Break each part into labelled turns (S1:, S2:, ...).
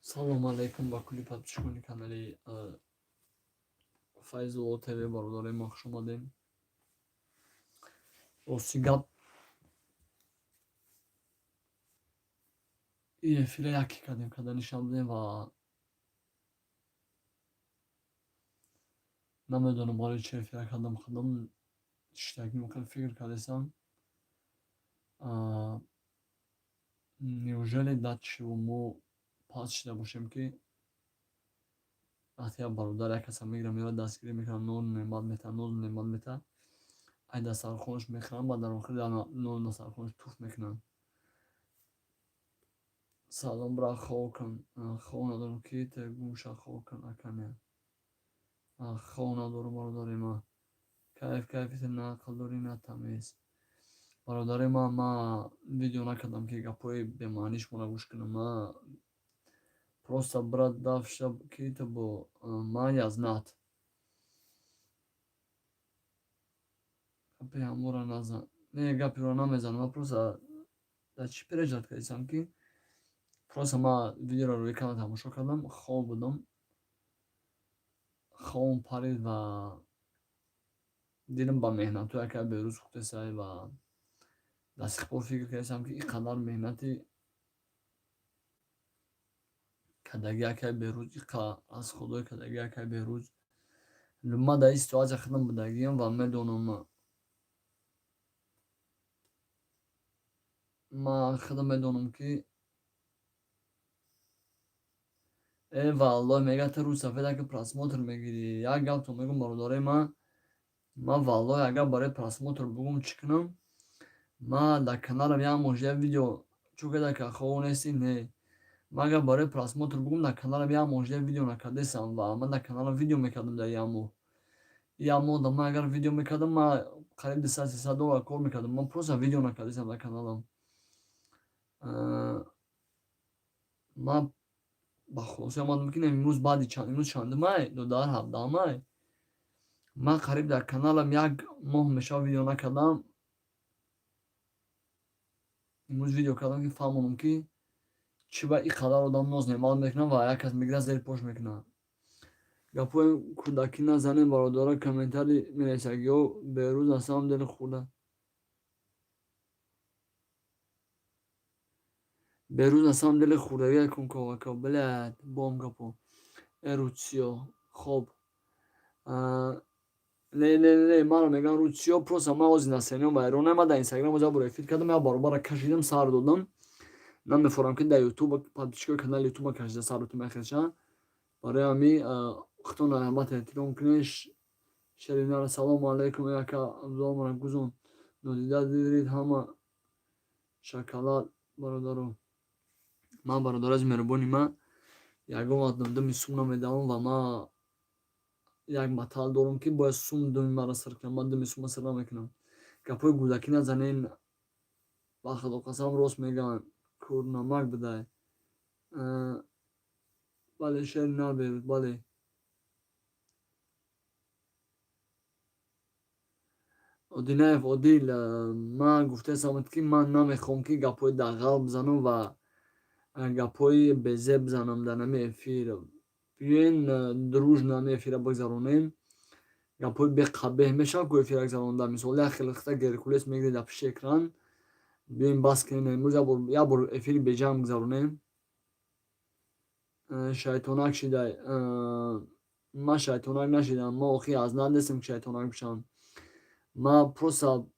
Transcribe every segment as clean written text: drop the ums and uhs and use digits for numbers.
S1: Салому алайкум ба кулли подписчикони канали Файзулло ТВ, бародарои мо, хуш омадем. Рости гап, ин эфира яке кардем, карда нишон будем ва намедонам барои чӣ эфира кардам, худам шиштагим хел фикр кардесам. Неужели до чего мо паст шида бошем, ки вақте як бародар як каса мегирад, меояд, дастгирӣ мекунад, нону неъмат метаҳад, нозу неъмат метаҳад, ай дастархонаш мехӯранд, баъд дар охир нону дастархонаш туф мекунанд. Салом, бра, хов кун. Хов надорам, ки те гумша, хов кун, аканя. Хов надорам, бародари ман. Кайф кайфи, ту на ақл дорӣ, на тамиз. Бародари ман, ман видео накардам, ки гапҳои бемаънии шуморо гӯш кунам. Ман просто, брат, дафша, ки ту бо ман язнат. Гапи ҳаморо назан. Не, гапиро намезанам, ман просто дар чӣ переживать кардисам, ки просто ман видеоро рӯи канал тамошо кардам, хоб будам. Хобам парид ва дилам ба меҳнатҳои акай Берӯз сӯхтесай ва дар сих бор фикр кардисам, ки ин қадар меҳнати кадаги акай Берӯз, иқа аз худои кадаги акай Берӯз. Ман дар ин ситуация худам будагиам ва медонам, ман худам медонам, ки э валлоҳ, мегӯяд, ту рӯи сафед ака просмотр мегирӣ. Як гаптон мегӯм, бародарои ман, ман валлоҳ, агар барои просмотр бугум, чӣ кунам? Ман дар каналам як моҳ як видео чӯ када, ка хов нестӣ? Не. Ман агар барои просмотр бугум, дар каналам як моҳ як видео накардесам ва ман дар каналам видео мекардам дар як моҳ. Як моҳ да ман агар видео мекардам, ман қариб 200-300 доллар кор мекардам. Ман просто видео накардесам дар каналам. Ман ба хулоса омадам, ки имрӯз баъди имрӯз чандумай? Додар, 17-май. Ман қариб дар каналам як моҳ мешавад видео накардам. Имрӯз видео кардам, ки фаҳмонам, ки чӣ ба ин қадар одам ноз неъмат мекунад ва як кас мегирад, зери пош мекунад. Гапҳои кӯдакӣ назанем, бародаро, комментарий менависад, ё Берӯз на самом деле хурда. Берӯз на самом деле хурдагӣ кун, ковака, блядь, бом гапо. Э рӯдсиёҳ, хоб. Не, не, не, маро мегӯянд рӯдсиёҳ, просто ман ҳозир настроениям вайрон, ман дар инстаграм ҳозир як бор эфир кардам, як баробарро кашидам, сар додам. Намефорам, ки дар ютуб подписчикои канали ютуба кашида сар додам яхелша. Барои ҳамин худтон албатта эҳтиром кунед. Шеринара, салому алайкум, ака Абдулло, мара гузон. Нодида дидед ҳама шоколад, бародаро. Ман, бародаро, аз меҳрубони ман ягон вақт думи сум намедавам ва ман як матал дорам, ки бояд сум думи маро сир кунад, ман думи сума сир намекунам. Гапҳои гӯдакӣ назанед, ба худо қасам, рост мегӯянд, кӯрнамак будай. Бале, шери нар Берӯз, бале. Одинаев Одил, ман гуфтаистам, ки ман намехоҳам, ки гапҳои дағал бизанам ва гапҳои безеб бизанам дар нами эфир. Биёен, дружно ҳами эфира бигзаронем. Гапҳои беқабеҳ мешавад ку эфира гузаронда. Мисол, як хел хита Геркулес мегиред дар пишти экран. Биёем, бас кунем, имрӯз як бор эфири беҷамъ гузаронем. Шайтонак шидай. Ман шайтонак нашидам. Ман охи аз нав нестам, ки шайтонак бишавам. Ман просто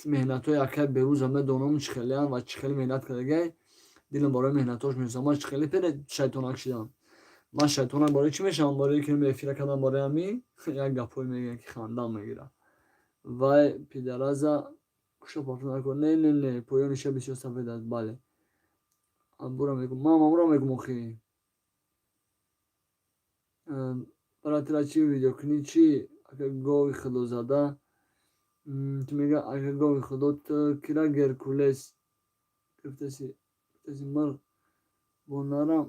S1: меҳнатҳои акай Берӯза медонам, чӣ хелеам ва чӣ хеле меҳнат кардагай. Дилам барои меҳнатҳош месӯзад. Ман чӣ хеле пере шайтонак шидам. Ман шайтонак барои чӣ мешавам? Барои ки эфира кардам, барои ҳамин як гапҳое мегӯянд, ки хандам мегирад. Вай пидараза кушо пафтон накун. Не, не, не, поёни шаб бисёр сафед аст, бале. Амбура мегӯм. Ман амбура мегӯм охи. Братира, чӣ видео кунӣ, чӣ? Ака гови худозада. Ту мега, ака гови худо, ту кира Геркулес гирифтаси, гирифтаси мирғ бо нарам.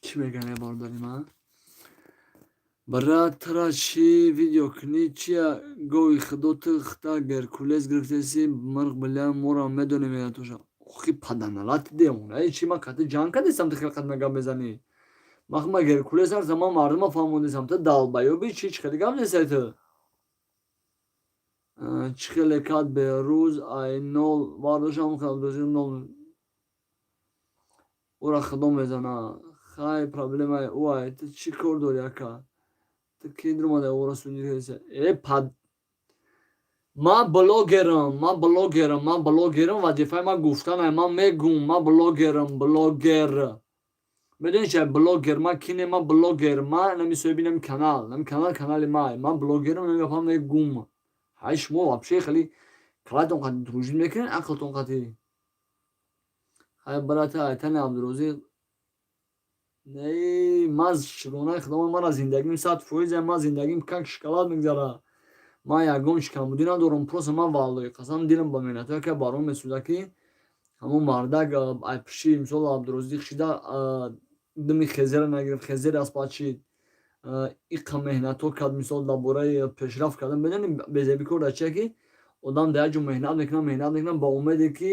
S1: Чӣ мегӯянд, бародари ман? Брат, тра чӣ видео кунӣ? Чия гови худо ту хта Геркулес гирифтеси, мирғ бля, моро медонем меҳнатоша. Охи паданалати девонаи чӣ, ман қати ҷанг кардесам, ту хеле қад гап мезанӣ? Ман Геркулес ҳастам, ман мардума фаҳмондесам, ту долбоёби чӣ, чӣ хеле гап несай ту? Чӣ хеле кад берӯз ай нол бардошам, хел нол ӯра худо мезана. Хай, проблемаи ӯ ай, ту чӣ кор дорӣ, ака? Ту ки дуромада ӯра судить кардеса? Э, пад, ман блогерам, ман блогерам, ман блогерам, вазифаи ман гуфтанай, ман мегум, ман блогерам, блогер. Медонӣ чи блогер? Ман ки не, ман блогер, ман нами соҳиби нами канал, нами канал канали май, ман блогерам, нами гапам мегум. Ҳай, шумо вообще хеле калатон қати дружить мекунед, ақлтон қати. Хай, брата, айтани Абдурозиқ не, ман шукронаи худованд, мана зиндагим 100%, ман зиндагим как шоколад мегзара. Ман ягон чӣ камбудӣ надорам, просто ман валлоҳи қасам, дилам ба меҳнатҳое ки баром месӯзад, ки ҳамон мардак ай пиши мисол Абдурозиқ шида думи хезера нагирифт, хезери аз пачид, иқа меҳнатҳо кард, мисол дар бораи пешрафт кардан. Медонӣ безебӣ кор дар чия, ки одам дар як ҷо меҳнат мекунад, меҳнат мекунад ба умеде ки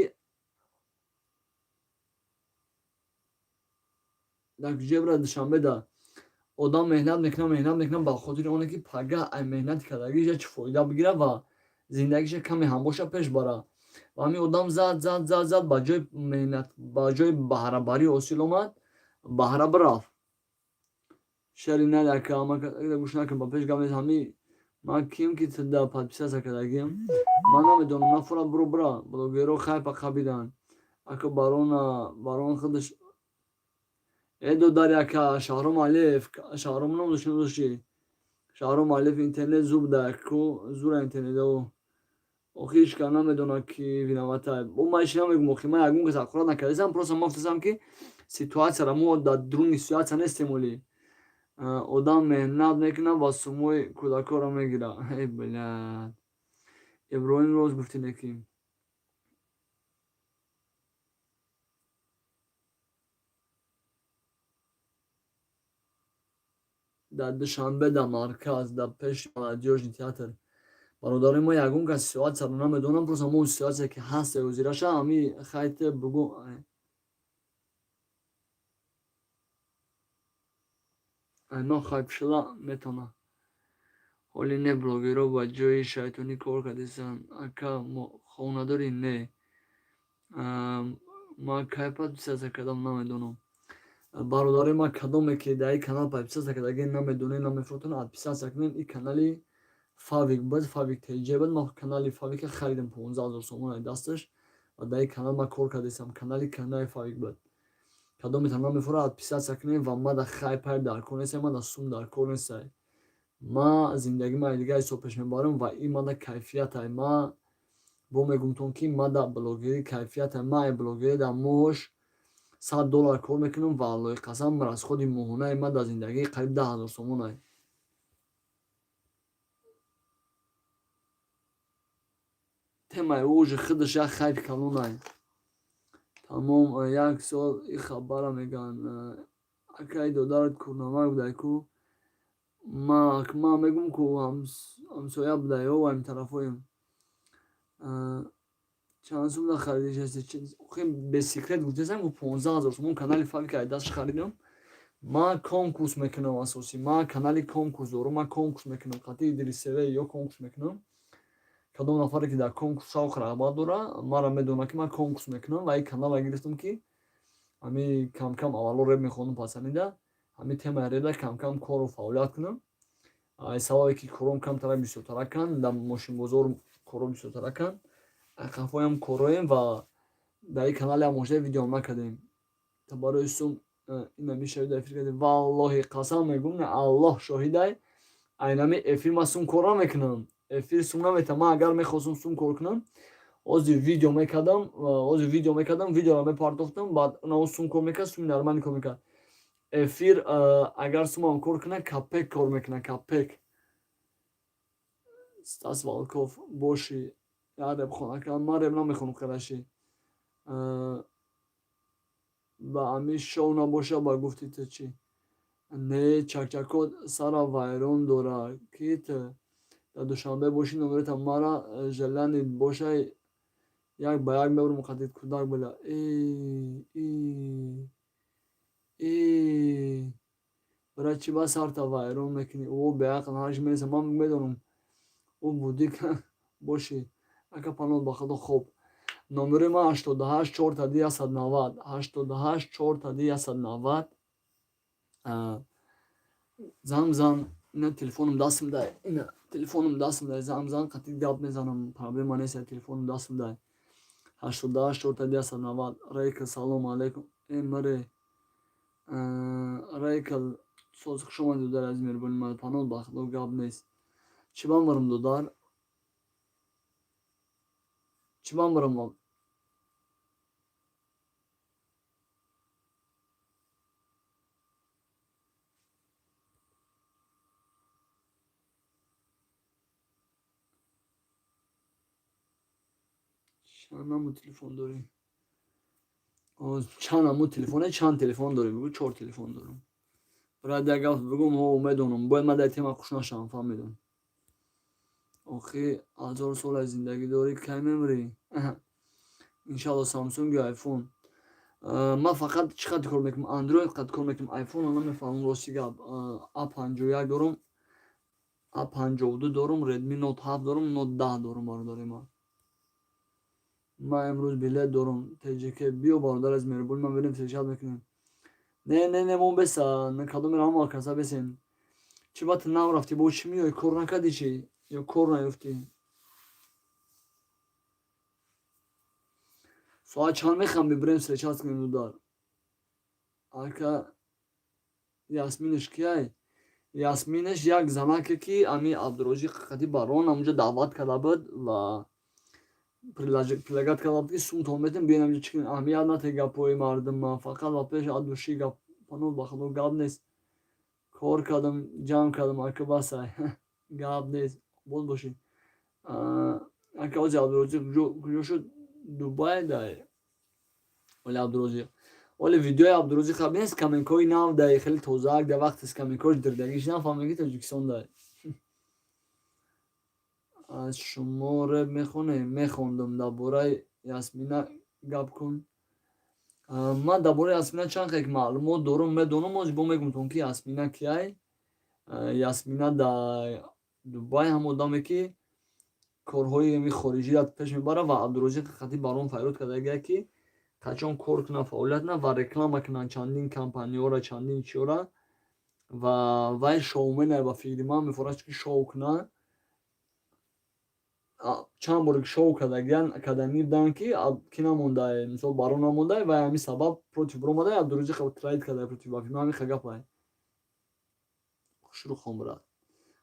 S1: дар куҷо бирад, Душанбеда одам меҳнат мекунад, меҳнат мекунад ба хотири оне ки пагаҳ ай меҳнати кардагиша чӣ фоида бигирад ва зиндагиша каме ҳам боша пеш барад. Ва ҳамин одам зад, зад, зад, зад, ба ҷои меҳнат, ба ҷои баҳрабарӣ ҳосил омад, баҳра бирафт. Шери нари, ака, гӯш накун, ба пеш гап нест. Ҳами ман ким ки тда подписаться кардагиам, ман намедонам, нафора биро, бира. Блогерҳо хайпа қабиданд, ака, барона барон худаш э додари, ака Шаҳром Алиев, Шаҳром ном дошти, дошти Шаҳром Алиев. Интернет зур буда ку, зура интернето. Охи ҳеч кас намедонад, ки виновата. Бо ман ҳеч намегум, охи ман ягон кас ҳақорат накардасам, просто ман гуфтасам, ки ситуатсияро мо дар дуруни ситуатсия нестем. Оли одам меҳнат мекунад ва сумои кӯдакҳоро мегирад. Эй блядь, Иброҳим, рост гуфтӣ, неки дар Душанбе, дар марказ, дар пеши молодёжный театр. Бародарои мо, ягон кас ситуатсияро намедонам, просто мо ситуатсия ки ҳаст ҳозираша ҳами хайте бугу. Айман хайп шуда метавонад. Ҳоли не, блогерҳо ба ҷои шайтонӣ кор кардесанд. Ака, хонадорӣ? Не, ман кай подписаться кардам, намедонам. Бародарои ман, кадоме ки дар ин канал подписаться кардаги намедонед, намефуротон, подписаться кунед. Ин канали Фавик буд, Фавик ТЖ буд. Ман канали Фавика харидам 15 000 сомон дасташ ва дар ин канал ман кор кардесам. Канали Фавик буд. Кадометон намефурад, подписаться кунед. Ва мада хайп хайп дар кор нестай, мада сум дар кор нестай. Ман зиндагима дигар ҳисоб пеш мебарам ва ин мада кайфиятай. Ман бо мегумтон, ки мада блогерӣ кайфиятай. Ман ай блогерӣ дар моҳош 100 доллар кор мекунам ва аллоҳи қасам, расходи моҳонаи ман дар зиндагӣ қариб 10 000 сомонай. Темаи ӯ уже худаш як хайпи калонай. Тамом, як сол и хабара мегӯянд. Акаи додарат курнамак будай ку? Ман мегӯм ку, ҳамсоя будай, о ҳамин тарафоем. Чанд сум нахаридиш? Без секрет гуфтесам ку, 15 000 сомон канали Фавика ай дастш харидам. Ман конкурс мекунам, асосӣ ман канали конкурс дорам, ман конкурс мекунам қатъи Идрисеве ё конкурс мекунам. Кадом нафаре ки дар конкурс шавқ, рағбат дора, маро медонад, ки ман конкурс мекунам. Ва ин каналро гирифтам, ки ҳами камкам аввало реп мехондам, пасанида ҳами темаи репда камкам кору фаъолият кунам. Ай сабабе ки кором камтарак бисёртараканд, дар мошинбозор коро бисёртараканд, қафоям короем ва дар ин канале ҳам ошда видеом накардем. Та барои сум ина мешавид эфир кардем. Валлоҳи қасам мегӯм, Аллоҳ шоҳидай, айнами эфир ман сум кор намекунам, эфир сум наметавам. Ман агар мехостум сум кор кунам, ҳозир видео мекардам, ҳозир видео мекардам, видеоро мепартохтам, баъд на сум кор мекард, суми нормальный кор мекард. Эфир агар сумам кор кунад, капек кор мекунад, капек. Стас Волков боши, я реп хона, ман реп намехонам, хорошо, ба ами шоу набоша. Ба гуфти ту чӣ? Не, чакчако сара вайрон дора. Ки ту дар Душанбе бошӣ, номерата мара желание бошай, як ба як мебурам қадид кӯдак била. И бира, чӣ ба сарта вайрон мекунӣ? Ӯ беақл ҳарчи менависа, ман медонам, ӯ будӣ бошӣ. Ака, паноҳ ба Худо. Хоб, номери ман 88 4 190, 88 4 190. Занг зан, ина телефонам дастам дай, ина телефонам дастам дай, занг зан, қатъи гап мезанам, проблема нест, телефонам дастам дай. 88 4 190. Рейкл, салому алейкум. Э, маре Рейкл, соз, хуш омадӣ, дудар азиз, меҳрубони ман. Паноҳ ба Худо, гап нест. Чӣ бамбарам, дудар, чӣ бамбарам? Чанд намуд телефон дорӣ? Чанд намуд телефоне? Чанд телефон дорӣ, бигӯ. Чор телефон дорам. Брат, як гап бигӯм, ҳо, медонам, бояд ман дар тема хуш нашавам, фаҳмидам. Охи, ҳазор сол аз зиндагӣ дорӣ, кай мемирӣ? Иншалло, Самсунг ё Айфон? Ман фақат чӣ қадр кор мекунам? Андроид қад кор мекунам, Айфонро намефаҳмам, рости гап. А 51 дорум, А 52 дорум, Редми Нот 7 дорум, Нот 10 дорум, бародари ман. Ман имрӯз билет дорум ТЖК, биё, бародар аз меҳрубони ман, берем, встречать мекунем. Не, не, не, мо беса кадомеро ҳама каса бесем. Чӣ ба ту нав рафтӣ, бо чӣ меоӣ? Кор накардӣ чӣ ё кор наёфтӣ? Соат чанд мехоҳам бибирем, встречать кунем, дудар? Ака, Ясминаш кияй? Ясминаш як занаке, ки ами Абдурозиқ қати барон ҳамунҷо даъват карда буд ва предлагать карда буд, ки сумтон метем, биён ҳамҷо, чӣ кунем. Аҳамият натеҳ гапҳои мардума, фақат ба пеш от души гап. Паноҳ ба Худо, гап нест. Кор кардам, ҷамъ кардам, ака, басай, гап нест, боз бошӣ. Ака, ози Абдурозиқ куҷо шуд? Дубай дай оли Абдурозиқ. Оли видеои Абдурозиқ нест, каменкои нав дай, хеле тозаак дар вақти каменкош дирдагиш нафаҳмем, ки Тоҷикистон дай. Аз шумо реп мехонем? Мехондам. Дар бораи Ясмина гап кун. Ман дар бораи Ясмина чанд хел маълумот дорум, медонам, ози бо мегумтон, ки Ясмина кияй. Ясмина дар Дубай ҳам одаме, ки корҳои ами хориҷиро пеш мебарад ва Абдурозиқ қати барон фарёд кардагия, ки қачон кор кунад, фаъолият кунад ва реклама кунанд чандин компаниёра, чандин чиёра. Ва вай шоумене, ба фикри ман, мефорад, ки шоу кунад. Чанд боре ки шоу кардагиян, карданӣ буданд, ки намондай, мисол, барон намондай ва ҳамин сабаб против биромадай, Абдурозиқ трейд кардай против. Ба фикри ман, ҳамин гапай. Хушрӯ хон, брат.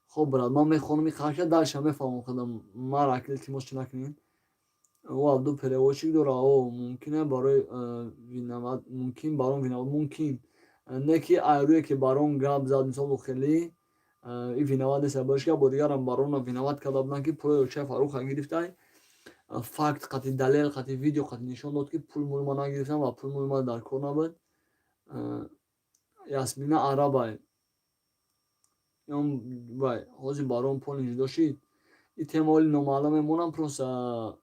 S1: Хоб, брат, ман мехонам, иқаша дальше мефаҳмам худам. Мара аки, илтимос, чӣ накунед. Ӯ Абду переводчик дора. О, мумкине барои виноват, мумкин барон виноват, мумкин не, ки айрӯе ки барон гап зад, мисол, хеле и виноват нест. Бошка бо дигарам барона виноват карда буданд, ки пули очаи Фарруха гирифтай. Факт қати, далел қати, видео қати нишон дод, ки пул мули ман нагирифтам ва пул мули ман дар кор набуд. Ясмина арабай вай ҳозир барон поли ҷудо шид. И тема оли номаълум мемонам, просто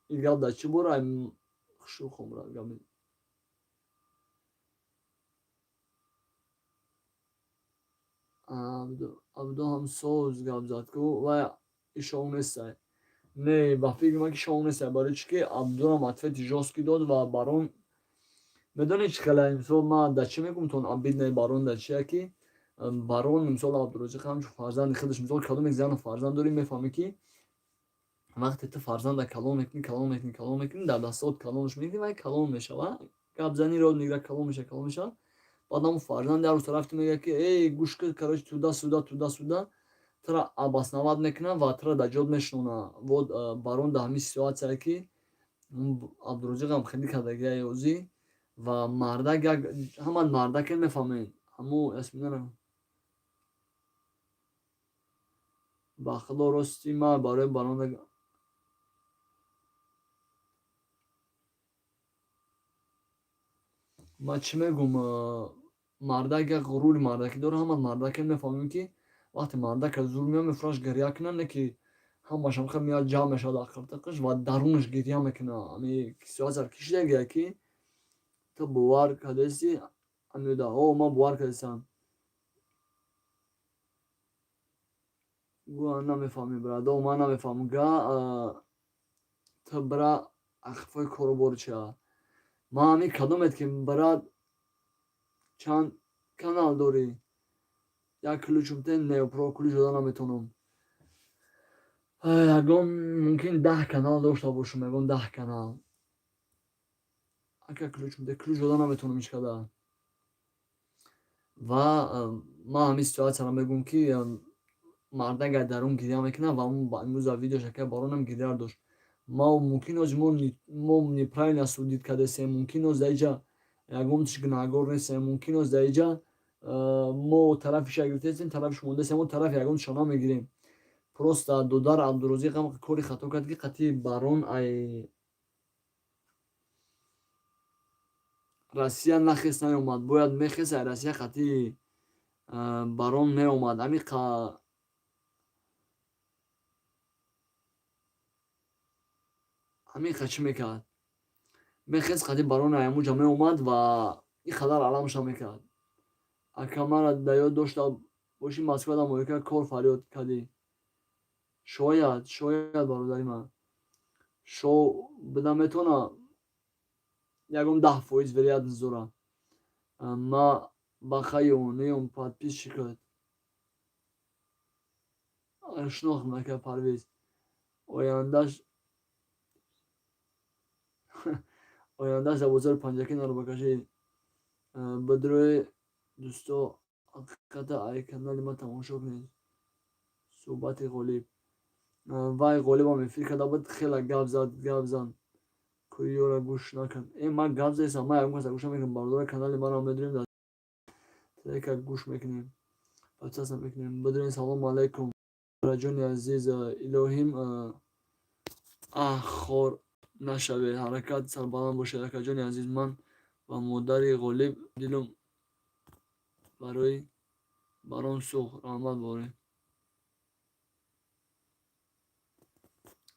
S1: и гап дар чӣ бора? Хушрӯ хон, брат, гап. Абдо ҳам соз гап зад ку, вай и шоу нестай. Не, ба фикри ман, ки шоу нестай, барои чӣ ки Абдурам ответи жёсткий дод ва барон медонед чӣ хела. Мисол, ман дар чӣ мегумтон, обидный барон дар чия, ки барон, мисол, Абдурозиқ ҳамчун фарзанди худаш, мисол, кадоме зану фарзанд дорӣ, мефаҳмӣ, ки вақте ту фарзанда калон мекунӣ, калон мекунӣ, калон мекунӣ, дар дастот калонш мекунӣ, вай калон мешава, гапзаниро ёд мегирад, калон мешава, калон мешава. Баъд ҳамон фарзанд як рӯз тарафи ту мегӯяд, ки эй, гӯш кун, короче, туда сюда, туда сюда, тура обосновать мекунад ва тура дар ҷод мешинонад. Вот барон дар ҳамин ситуатсияе, ки Абдурозиқам хеле кардагия ёзӣ ва мардак, як ҳама мардаке мефаҳмед, ҳамо Ясминара. Ба Худо, рости, ман барои барон ман чӣ мегӯм? Мардак як ғурури мардакӣ дора, ҳама мардаке мефаҳмем, ки вақте мардака зур меояд, мефураш гиря кунад, не ки ҳамаш ҳамхел меояд, ҷамъ мешавад дар қиртиқаш ва дарунаш гиря мекунад. Ами ситуатсияро кишида гиря, ки ту бовар кардасӣ амида. О, ман бовар кардастам. Гӯя намефаҳмӣ, брат, о, ман намефаҳмам. Га ту бира ахфои кору бори чия? Ман ҳамин кадомет ки, брат, чанд канал дорӣ? Як ключ умтен, неопро ключ дода наметавонам. Ягон мумкин 10 канал дошта бошам, ягон 10 канал. Ака, ключ умте, ключ дода наметавонам ҳеҷ када. Ва ман ҳамин ситуатсияро мегӯям, ки мардак дар дарун гиря мекунад ва имрӯз дар видеош акай баронам гиряро дошт. Ма мумкин ози мо неправильно судить кардастем, мумкин оз дар иҷа ягон чиз гунаҳгор нестем, мумкин оз дар иҷа мо тарафиша гирифтастем, тарафиш мондастем, мо тарафи ягон чиза намегирем. Просто додар Абдурозиқ ҳам кори хато кард, ки қатъи барон ай Россия нахест, наёмад. Бояд мехест ай Россия, қатъи барон меомад. Ҳамиқа чӣ мекард? Мехест, қатъи барони аймуҷа меомад ва ин қадар аламша мекард. Ака, мара дар ёд дошта бошӣ, Москва дар моҳика кор фарёд кардӣ. Шояд, шояд, бародари ман. Шоу буда метавона, ягон 10% вероятность дорад. Ма ба хаёнеём подписчикат. Шинохтам, ака Парвиз. Ояндаш дар бозори Панҷакент наро бакашӣ. Бадрои дӯсто, ҳақиқата ай канали ман тамошо кунед. Суҳбати Ғолиб. Вай Ғолибам эфир карда буд, хеле гап зад, гап зад. Кӯёра гӯш накард. Э, ман гап задистам, ман ягон каса гӯш намекунам. Бародари канали маро медонем, дар трека гӯш мекунем. Подписаться мекунем. Бидрои, салому алайкум. Раҷони азиз, илоҳим аҳ хор нашавед, ҳаракат сарбаланд бошед, акаҷони азиз. Ман ва модари Ғолиб дилум барои барон сӯхт. Раҳмат борӣ.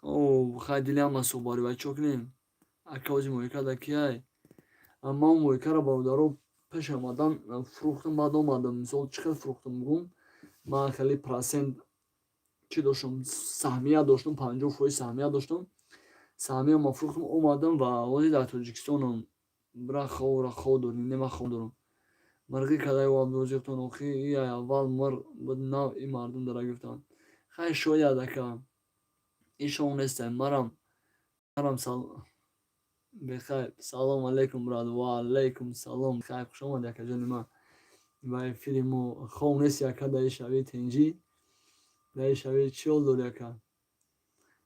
S1: О, хай, дили ҳама сӯхт барои вай, чо кунем? Ака, ози моҳика дар кияй? Ман моҳикаро, бародаро, пеш омадан фурӯхтам, баъд омадам. Мисол, чӣ хел фурӯхтам, гум? Ман хеле процент чӣ доштам, саҳмия доштам, 50% саҳмия доштам. Саҳмияма фурӯхтам, омадам ва ҳозир дар Тоҷикистонам. Бира, ховра хов дорем, не, ман хов дорам. Мирғӣ кардаю Абдурозиқтон, охи и аввал мир буд, нав и мардум дара гирифтанд. Хай, шояд, ака. Ин шоу нестем. Марам бехайр. Салом алейкум, брат. Ва алейкум салом. Хайр, хуш омадӣ, акаҷони ман. Ба эфири мо хов нести, ака, дар шави тинҷӣ. Дар шави чӣ ҳол дорӣ, ака?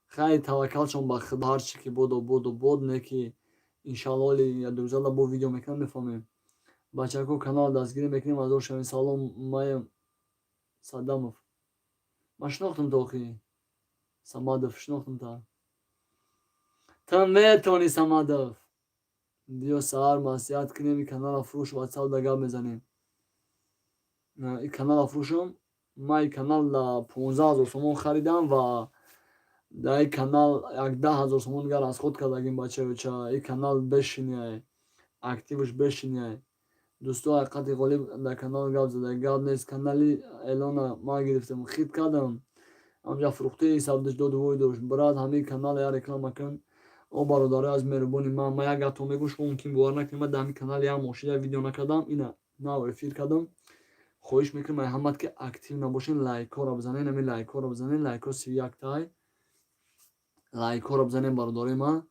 S1: Хай, таваккалшон ба Худо, ҳар чӣ ки бодо бодо бод, не ки иншалло оли як-ду рӯза бо видео мекунам, мефаҳмем. Бачако, канал дастгирӣ мекунем, азор шавем. Салом, маям Садамов. Ман шинохтам то охи. Самадов, шинохтам та. Ту метавонӣ, Самадов. Биё саҳар маслиҳат кунем, ин канала фурӯш, ватсап да гап мезанем. Ин канала фурӯшам, ман ин канал да 15 000 сомон харидам ва дар ин канал як 10 000 сомон дигар расход кардагим, бачаёча. Ин канал бешиняй, активш бешиняй. Дӯсто, ҳақиқати Ғолиб дар канал гап зада, гап нест. Канали эълона ман гирифтам, хит кардам. Ҳамҷа фурӯхтаи сабдиш доду вой дошт. Брат, ҳамин канал я реклама кун. О, бародарои аз меҳрубони ман, ман як гапто мегӯм, шумо мумкин бовар накунед, ман дар ҳамин канал як моҳ шуда видео накардам, ина нав эфир кардам. Хоҳиш мекунам ай ҳамат, ки актив набошед, лайкҳоро бизанед, ҳамин лайкҳоро бизанед, лайкҳо 31 тай. Лайкҳоро бизанед, бародарои ман,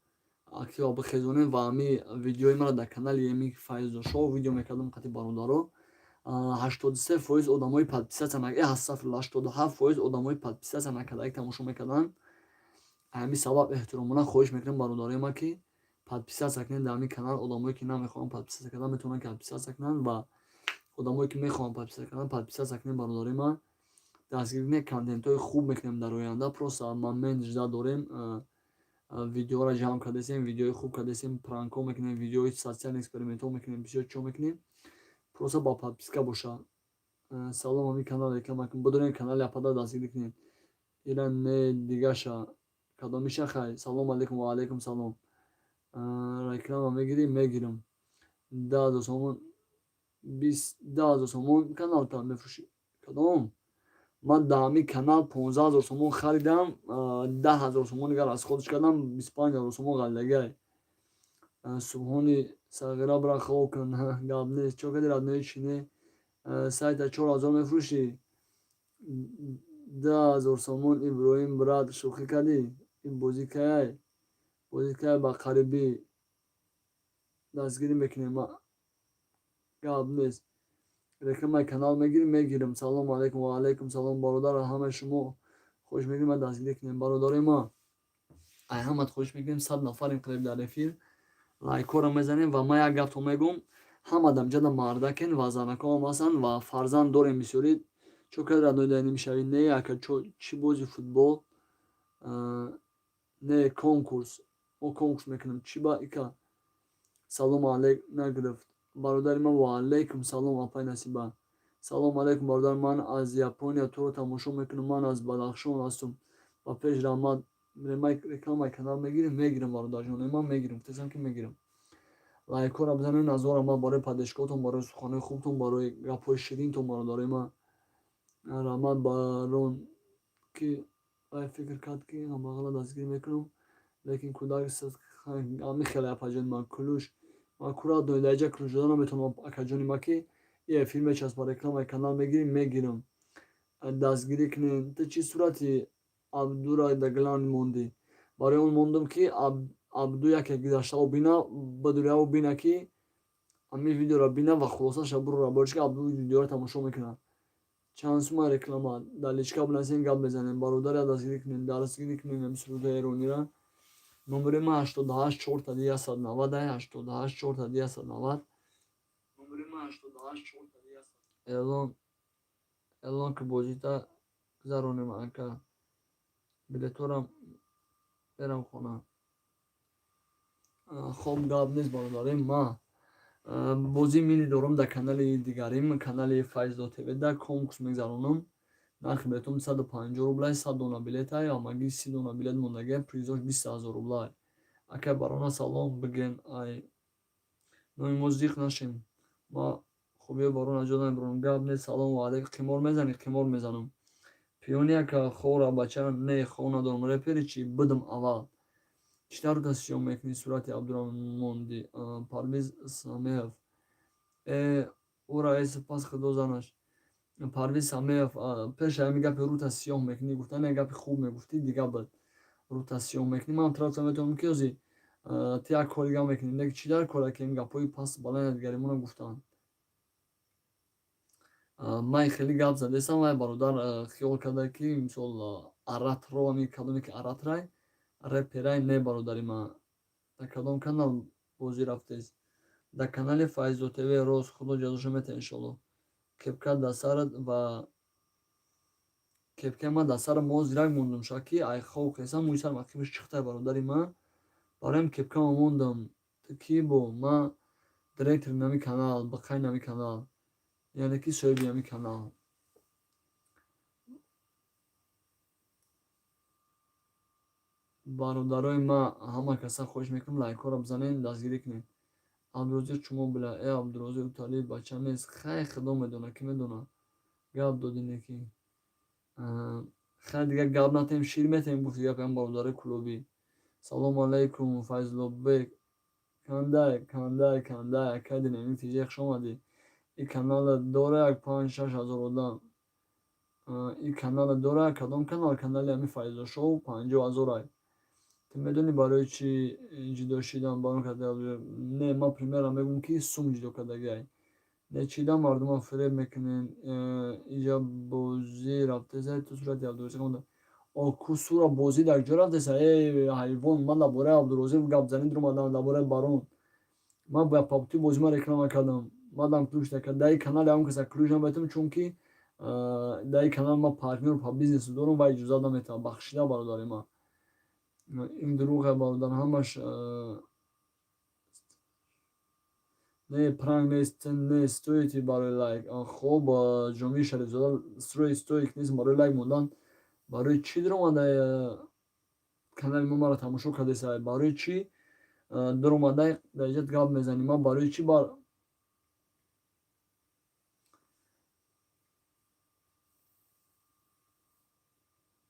S1: актива бихезонед ва ҳамин видеои маро дар канали еми Файзошоу видео мекардам қати бародаро. 83% одамои подписаться астафирулла, 87% одамои подписаться накардаги тамошо мекарданд. Ҳамин сабаб эҳтиромона хоҳиш мекунам, бародарои ман, ки подписаться кунед дар ҳамин канал. Одамое ки намехоҳанд подписаться кардан, метавонанд ки подписаться кунанд ва одамое ки мехоҳанд подписаться кардан, подписаться кунед, бародарои ман. Дастгирӣ кунед, контентҳои хуб мекунем дар оянда. Просто момент жда дорем, видеоро ҷамъ кардасем, видеои хуб кардасем, пранкҳо мекунем, видеои социальный экспериментҳо мекунем, бисёр чиҳо мекунем. Просто ба подписка боша. Салом, ҳамин канал реклама кун. Бидонед, канали апада дастгирӣ кунед. Ира не, дигаша кадомиша? Хай, салом алейкум. Ва алейкум салом. Реклама мегирӣ? Мегирам. 10 000 сомон, 10 000 сомон каналта мефурӯшӣ? Кадом? Ман дар ҳамин канал 15 000 сомон харидам, 10 000 сомон дигар аз худш кардам, 25 000 сомон ғаллагай. Субҳони сағира, бира хоб кун, гап нест. Чо кади, родной? Чи не, сайта 4000 мефурӯшӣ? 2000 сомон. Иброҳим, брат, шӯхӣ кардӣ? Ин бозӣ каяй? Бозӣ кая? Ба қарибӣ дастгирӣ мекунем, гап нест. Рекламаи канал мегирӣ? Мегирам. Салому алейкум. Ва алейкум салом, бародар. Ҳамаи шумо хоҳиш мекунем, ма дастгирӣ кунем. Бародарои ма, ай ҳамат хоҳиш мекунем, 100 нафарем қариб дар эфир, лайкҳоро мезанем. Ва ман як гаптон мегӯм: ҳама дамҷада мардакен ва занакҳоам ҳастанд ва фарзанд дорем бисёрӣ. Чо кади, родной, дай намешавӣ? Не, ака, чӣ бози футбол? Не, конкурс, мо конкурс мекунем. Чӣ ба ика? Салому алейк нагирифт, бародари ман. Ва алейкум салом, апай Насиба. Салому алейкум, бародар, ман аз Япония туро тамошо мекунам. Ман аз Бадахшон ҳастам. Ба пеш, раҳмат. Рекламаи канал мегирем? Мегирам, бародарҷон, ман мегирам, гуфтасам, ки мегирам. Лайкҳоро бизанед. Назора ман барои поддержкаотон, барои суханҳои хубтон, барои гапҳои ширинтон, бародарои ман, раҳмат. Барон ки вай фикр кард, ки ҳамағала дастгирӣ мекунам, лекин кӯдак ҳамин хеле. Апаҷони ман, ключ ман кура даҷа ключ дода наметавонам, акаҷони ма, ки и эфир мечаспа. Рекламаи канал мегирӣ? Мегирам. Дастгирӣ кунед. Ту чӣ сурати Абдура даглан мондӣ? Барои он мондам, ки Абду яке гузаштао бина, бидуряву бина, ки ҳамин видеоро бина ва хулосаша бурора, барои ки Абду видеоро тамошо мекунад. Чанд сума реклама? Дар личка бинасем, гап мезанем. Бародаря, дастгирӣ кунем, дастгирӣ кунем ҳамин сурудҳои эронира. Номери ман 88 4 190, 88 4 190. Эълон, эълон ки бозита гузаронем, ака. Билеторам, мерам хона. Хоб, гап нест, бародарем. Ма бозии мини дорам дар канали дигарим, канали Файзо ТВ, да конкурс мегзаронам. Нархи билетом 150 рублай, 100 дона билетай, ҳамагӣ 30 дона билет мондагия, призош 20 000 рублай. Ака, барона салом биген, ай номи мо зиқ нашем. Ма хубиё барона ҷо намебарам, гап нест. Салому алейкум. Қимор мезанӣ? Қимор мезанам. Пиёни, ака, хора бача? Не, хор надорам. Репери чӣ будам аввал? Чӣ тавр тасвир мекунӣ сурати Абдураҳмонди? Парвиз Самеев, э ӯ раиси пас худо занаш. Парвиз Самеев, пеша ҳамин гапи рӯта сиёҳ мекунӣ гуфтан, як гапи хуб мегуфтӣ, дига буд. Рӯта сиёҳ мекунӣ, ман тарафта метавонам, ки ози ту як кори дига мекунӣ. Лекин чӣ дар кора, ки ин гапҳои паст баланд дигаримона гуфтанд? Ман хеле гап задестам, вай бародар хиёл карда, ки мисол аратро, ҳамин кадоме ки аратрай, реперай. Не, бародари ман. Дар кадом канал бозӣ рафтест? Дар канали Файзо ТВ. Рост, худо ҷазоша метиҳад, иншоалло. Кепка дар сарат ва кепкаи ман дар сарам мо зирак мондум, шояд ки ай хоб хесам, мӯи сарам ақибаш чихтай, бародари ман, бароям кепкамо мондам. Ту кӣ бо? Ман директори нами канал, бақайи нами канал, яъне ки соҳиби ҳамин канал. Бародарои ман, ҳама каса хоҳиш мекунам, лайкҳоро бизанед, дастгирӣ кунед. Абдурозиқ чумо била, э Абдурозиқ Уталиев бача нест. Хай, худо медонад, кӣ медонад. Гап додӣ неки. Хай, дигар гап натем, шир метем, гуфти гапи ҳам бародарои клубӣ. Салому алайкум, Файзуллобек. Кандай, кандай, кандай, акай Динамик ТЖ, хуш омадӣ. Ин канала дора як 5-6 ҳазор одам. Ин канала дора кадом канал? Канали ҳамин Файзо Шоу 50 ҳазорай. Ту медонӣ, барои чӣ ҷудо шидан барон карда? Не, ман примерно мегӯям, ки сум ҷудо кардагиай. Не, чида мардумро фиреб мекунен? Иҷа бозӣ рафтеса, ту сурати Абдурозиқ монда. О, ку сура бозӣ дар куҷо рафтеса? Э, ҳайвон, ман дар бораи Абдурозиқ гап занӣ дуромадам, дар бораи барон. Ман ба паптуи бозӣ ман реклама кардам. Мадам ключ накард. Дар ин канали ҳамон каса ключ наметавонам, чунки дар ин канал ман партнёр по бизнесу дорам ва иҷозат наметавонам. Бахшида, бародари ман. Ин дурӯғе, бародар, ҳамаш. Не, пранк нест, не стоите барои лайк. Хоб, Ҷомии Шарифзода, стоит нест барои лайк мондан. Барои чӣ дуромада канали мо, маро тамошо кардеса? Барои чӣ дуромада дар иҷат гап мезанӣ? Ман барои чӣ бар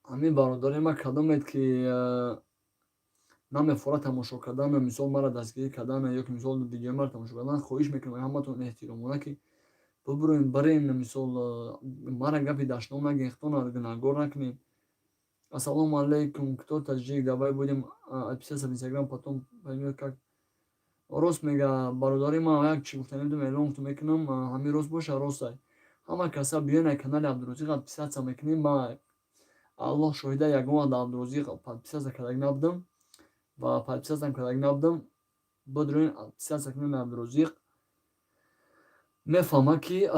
S1: ҳамин бародари ман кадомед, ки намефора тамошо кардан, мисол, маро дастгирӣ кардан ё ки, мисол, видеои маро тамошо кардан, хоҳиш мекунам ҳаматон эҳтиромона, ки бубуроем, барем, мисол, мара гапи дашном нагӯем, худтонро гунаҳгор накунем. Ассалому алайкум, кто таджик? Давай будем отписаться в Инстаграм, потом поймёт как. Рост мега бародари ман, як чи гуфтанем эълон мекунам, ҳамин рост боша, ростай. Ҳама каса биён ай канали Абдурозиқ отписаться мекунем. Ма, Аллоҳ шоҳида, ягон вақт Абдурозиқ подписаться кардаг набудам ва подписаться кардаг набудам. Бидроин, подписаться кунем Абдурозиқ, мефаҳмад, ки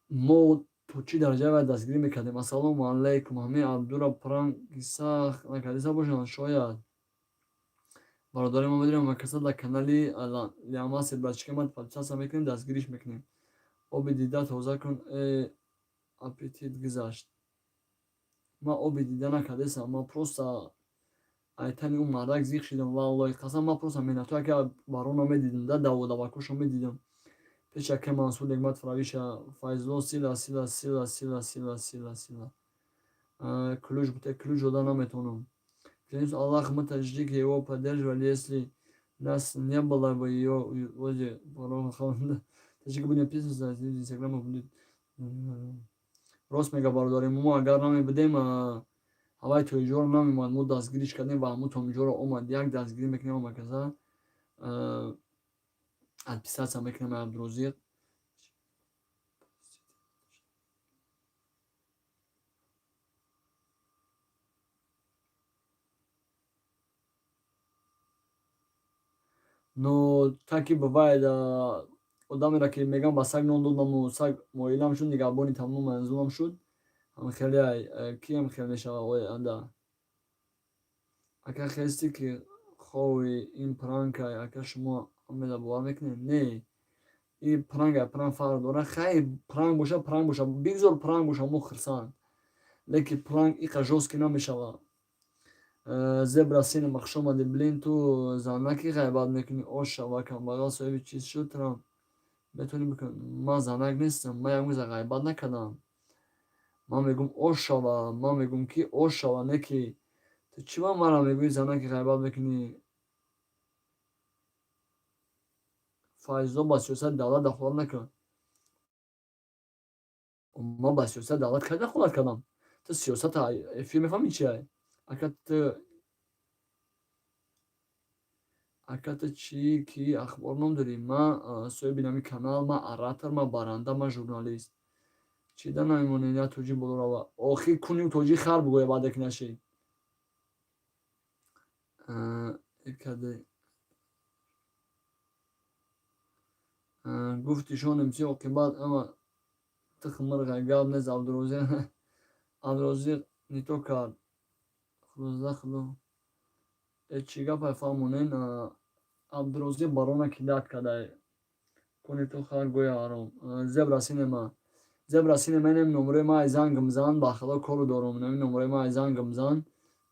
S1: мо то чӣ дараҷа вай дастгирӣ мекардем. Ассалому алайкум, ҳамин Абдура пранки сахт накардиса бошанд шояд. Бародари мо, медонем, каса дар канали Лиамасе братчика ман подписаться мекунем, дастгириш мекунем. Оби дида тоза кун, э аппетит гузашт. Ман оби дида накардесам, ман просто айтани ӯ мардак зиқ шидам, валлоҳи қасам. Ман просто меҳнатҳое ки барона медидам, да даводавакошо медидам пеш ака Мансур Негмат Фравиша. Файзулло, сила, сила, сила, сила, сила, сила, сила. Ключ буте, ключ дода наметавонам. Клянусь Аллах, мы таджики его поддерживали, если нас не было бы ее возле порога. Таджики будем писаться, инстаграма будет. Рост мега бародари мо, агар намебудем, ҳавай тоиҷоро намемонд. Мо дастгириш кардем ва ҳамун тоиҷоро омад. Як дастгирӣ мекунем, омаказа отписаться мекунем Абдурозиқ. Но так и бывает, одамеро ки мегам, ба саг нон додаму саг моилам шуд, нигаҳбони тамом манзулам шуд. Ҳам хеле киам хел мешава оянда. Ака, хести ки хови, ин пранкай. Ака, шумо ҳамеда бовар мекунед? Не, и пранк ай пранк фарқ дорад. Хай, пранк боша, пранк боша, бигзор пранк боша, мо хирсанд, лекин пранк иқа жёсткий намешава. Зебра Синема, хуш омадӣ. Блин, ту занаки ғайбат мекунӣ, оша ва камбағал соҳиби чиз шуд, трам метавонӣ бикун. Ман занак нестам, ман ягон чиза ғайбат накардам. Ман мегӯм ошава, ман мегӯм ки ошава, не ки ту чӣ ба мара мегӯӣ занаки ғайбат мекунӣ? Файзо, ба сиёсати давлат дахолат накун. Ман ба сиёсати давлат кай дахолат кардам? Ту сиёсата эфир мефаҳмӣ чия? Ака, ту чӣ ки ахбор ном дорӣ? Ман соҳиби нами канал, ман оратор, ман баранда, ман журналист. Чӣ да намемонед, як тоҷик боло рава? Охир куни тоҷик хар бугӯя, баъде ки нашид. Экаде гуфти шон МС оқибат ама тухмирға гап нест. Абдурозиқ, Абдурозиқ не то кард. Худозда худо. Э, чӣ гапай, фаҳмонен? Абдурозиқ барона кидать кардай. Куни ту хар гӯя ҳаром. Зебра Синема, Зебра Синема, инем номерои ма, ай зангам зан, ба худо кору дорум. Инами номерои ма, ай зангам зан.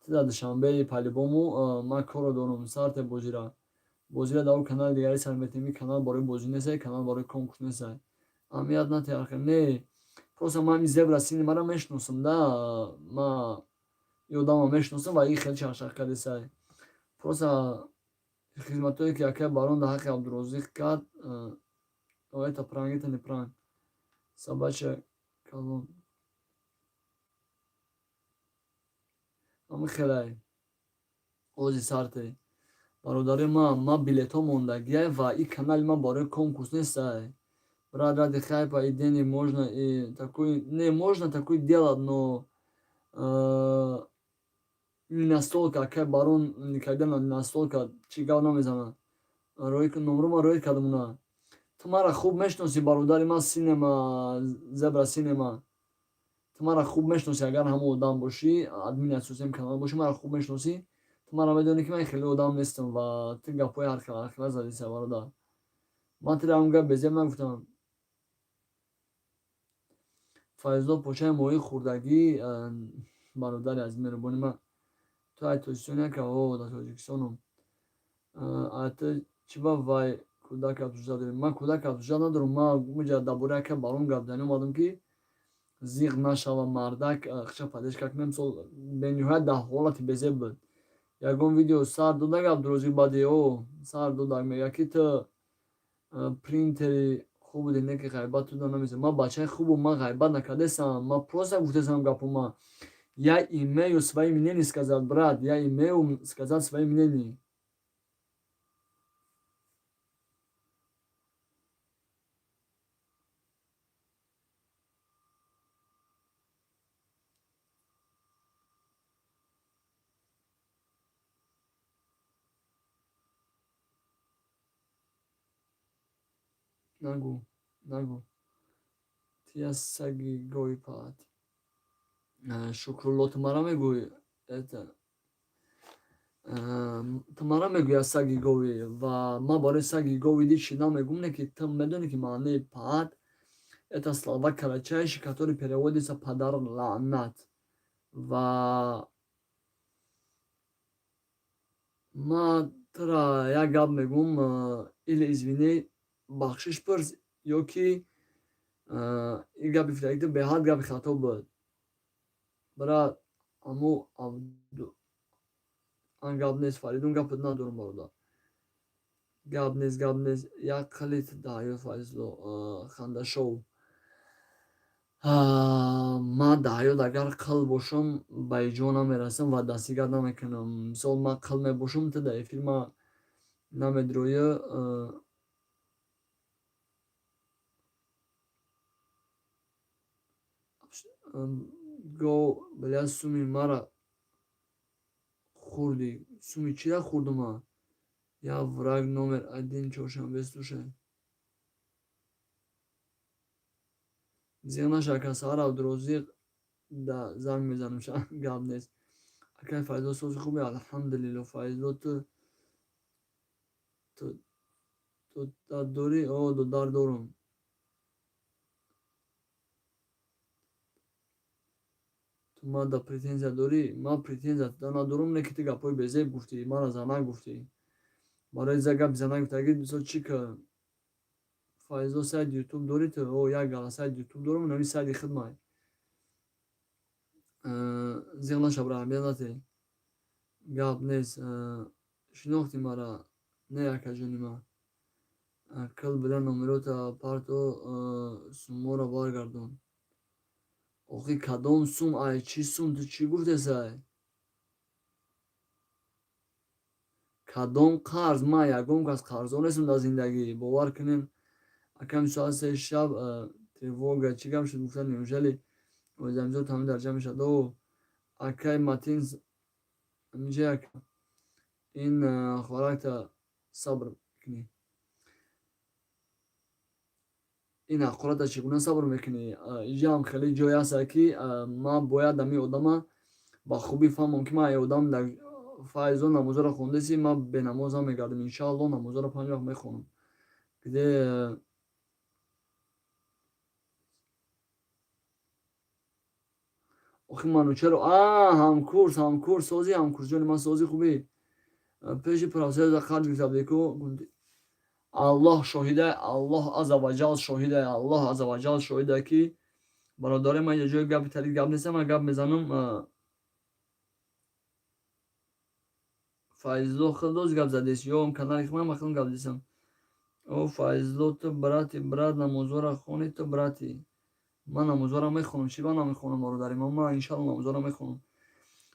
S1: Ту дар Душанбеи по-любому, ман кору дорум. Сарте бозира. Бозира дар он канали дигари сар метем, канал барои бозӣ нестай, канал барои конкурс нестай. Аҳамият натиҳ. Не, просто ман ҳами Зебра Синемаро мешиносам да, ма и одамро мешиносам ва и хеле чахчах кардесай. Просто хизматҳое ки акай барон дар ҳаққи Абдурозиқ кард, это пранк, это не пранк. Собачья колон. Ҳами хелай. Ози сарте. Бародари ман, ман билетҳо мондагиай ва и канали ман барои конкурс нестай. Брат, ради хайпа и денег можно и такой, не, можно такой делать, но не настолько. Акай барон никогда настолько чӣ гап намезанад. Рои номро рои кардам уна. Ту мара хуб мешиносӣ, бародари ман Синема, Зебра Синема. Ту мара хуб мешиносӣ, агар ҳамон одам бошӣ, админи асосиам канал бошӣ, мара хуб мешиносӣ. Ту мара медонӣ, ки ман хеле одам нестам ва ту гапҳои ҳархела ҳархела задиса, бародар. Ман тира ҳам гап безеб нагуфтам. Файзулло, почаи моҳии хурдагӣ, бародари азиз, меҳрубони ман. Ту ай Тоҷикистон яка? О, дар Тоҷикистонам. А ту чӣ ба вай кӯдак обсуждать дорӣ? Ман кӯдак обсуждать надорам. Ман муҷа дар бораи яка барон гап занӣ омадам, ки зиқ нашава, мардак хича поддержка кунем. Мисол, бениҳоят дар ҳолати безеб буд. Ягон видео сар додак Абдурозиқ баъди о сар додак, мегӯяд, ки ту принтери хуб буди, не ки ғайбат туда намезанӣ. Ман бачаи хубу, ман ғайбат накардесам, ман просто гуфтесам гапу. Ман, я имею свои мнение сказать, брат, я имею сказать свои мнение. Нагӯ, нагӯ, тия саги гови паат. Шукрулло, ту мара мегӯӣ, это ту мара мегӯӣ аз саги гови, ва ман барои саги гови ди чӣ намегӯм, не ки ту медонӣ, ки маънии паат — это слова кратчайшие, которые переводится падар лаънат. Ва ман тура як гап мегӯм: или извини, бахшиш пурс, ё ки ин гапи фирагӣ беҳад гапи хато буд, брат. Аммо ан гап нест, Фаридун, гапат надорам, бародар, гап нест, гап нест. Як қалит дар ҳаёт, Файзулло хандашоу. Ман дар ҳаёт агар қил бошам, ба иҷо намерасам ва дастгирӣ намекунам. Мисол, ман қил мебошам, ту дар эфир ма намедроӣ. Го, бля, суми мара хӯрдӣ. Суми чира хӯрдум ман? Я враг номер один, чоршанбе, слушай. Зиқ наша, ака, саҳар Абдурозиқ да занг мезанам, гап нест. Акай Файзулло, сози хубе? Алҳамдулилло. Файзулло, ту додар дорӣ? О, додар дорам. Ту мада претензия дорӣ? Ман претензия надорам, не ки ту гапҳои безеб гуфтӣ, мара занак гуфтӣ. Барои за гапи занак гуфтагӣ, мисол, чӣ кар? Файзулло, сайти ютуб дорӣ ту? О, як гала сайти ютуб дорам, нами сайти хидмай. Зиқ наша, бра, аҳамият натеҳ. Гап нест. Шинохтӣ мара? Не, акаҷони ман. Кил била, номерота парто, сумморо баргардон. Охи, кадом сум, ай чӣ сум? Ту чӣ гуфтесай? Кадом қарз? Ман ягон кас қарздор нестам дар зиндагӣ, бовар кунем. Акам, соат 3 шаб тревога чӣ гап шуд? Гуфта, неужели озамзод ҳамин дарҷа мешавад? О, акай Матин, ҳаминҷа як ин хӯракта сабр мекунӣ. Ин ҳақората чӣ гуна сабр мекунӣ? Иҷаам хеле ҷое ҳаста, ки ман бояд ҳамин одама ба хубӣ фаҳмам, ки ман одам дар файзо намозаро хондаси, ман бенамоз намегардам, иншаалло, намозаро панҷ вақт мехонам. Где охи Манучеро? А, ҳамкурс, ҳамкурс, сози, ҳамкурсҷони ман, сози, хубӣ? Пеши профсоюза қарз гирифта будеку. Аллоҳ шоҳида, Аллоҳ азза ваҷал шоҳида, Аллоҳ азза ваҷал шоҳида, ки бародари ман, ҷои гапи талид гап нестам, ман гап мезанам. Файзулло, хелдоз гап задест ё канали ман хелм гап задестам? О, Файзулло, ту брати, брат, намозора хони ту, брати? Ман намозора мехонам, чӣ ба намехонам, бародари ман? Ман иншалло намозора мехонам.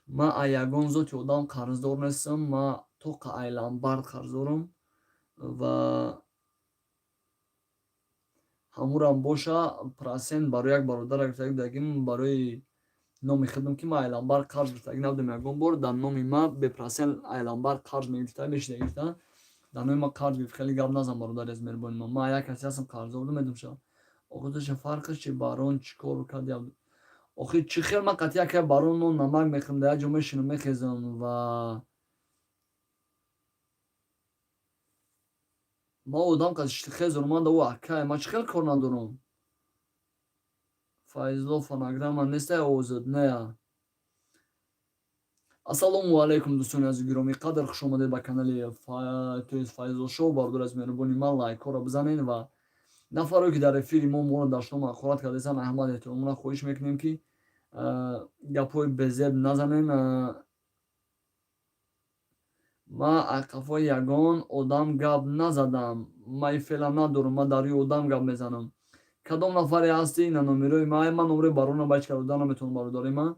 S1: Ман ай ягон зоти одам қарздор нестам, ман тоқа ай ломбард қарздорам ва ҳамурам боша процент барои як бародара гуфтагӣ будагим, барои номи худам, ки ман ай ломбард қарз гирифтагӣ набудам ягон бор. Дар номи ман бепроцент ай ломбард қарз мегирифта мешидагирифта, дар номи ман қарз гирифт. Хеле гап назан, бародари аз меҳрубони ман. Ман як касе ҳастам, қарздор будам, медонам ша. Охи, фарқаш чи? Барон чӣ кор карди? Охи, чӣ хел ман қатъи яке барон нон намак мехӯрам, дар як ҷо мешинам, мехезам ва Ма одам хезор ман да ӯ акай, ма чӣ хел кор надорам? Файзло, фонограмма нестай овозат, нея. Ассалому алайкум, дӯстони азиз гиромӣ қадр, хушомадед ба канали Файзло Шоу. Бародар, аз меҳрубони ман лайкҳоро бизанед ва нафаре ки дар эфири мо моро дашном ҳақорат кардасан, аҳмад эҳтиромона хоҳиш мекунем, ки гапҳои безеб назанем. Ман ақафои ягон одам гап назадам, ман феълан надорам, ман дар рӯи одам гап мезанам. Кадом нафаре ҳастӣ? Ина номерои ман. Ман номерои барона ба ҳеҷ кас дода наметавонам, бародари ман.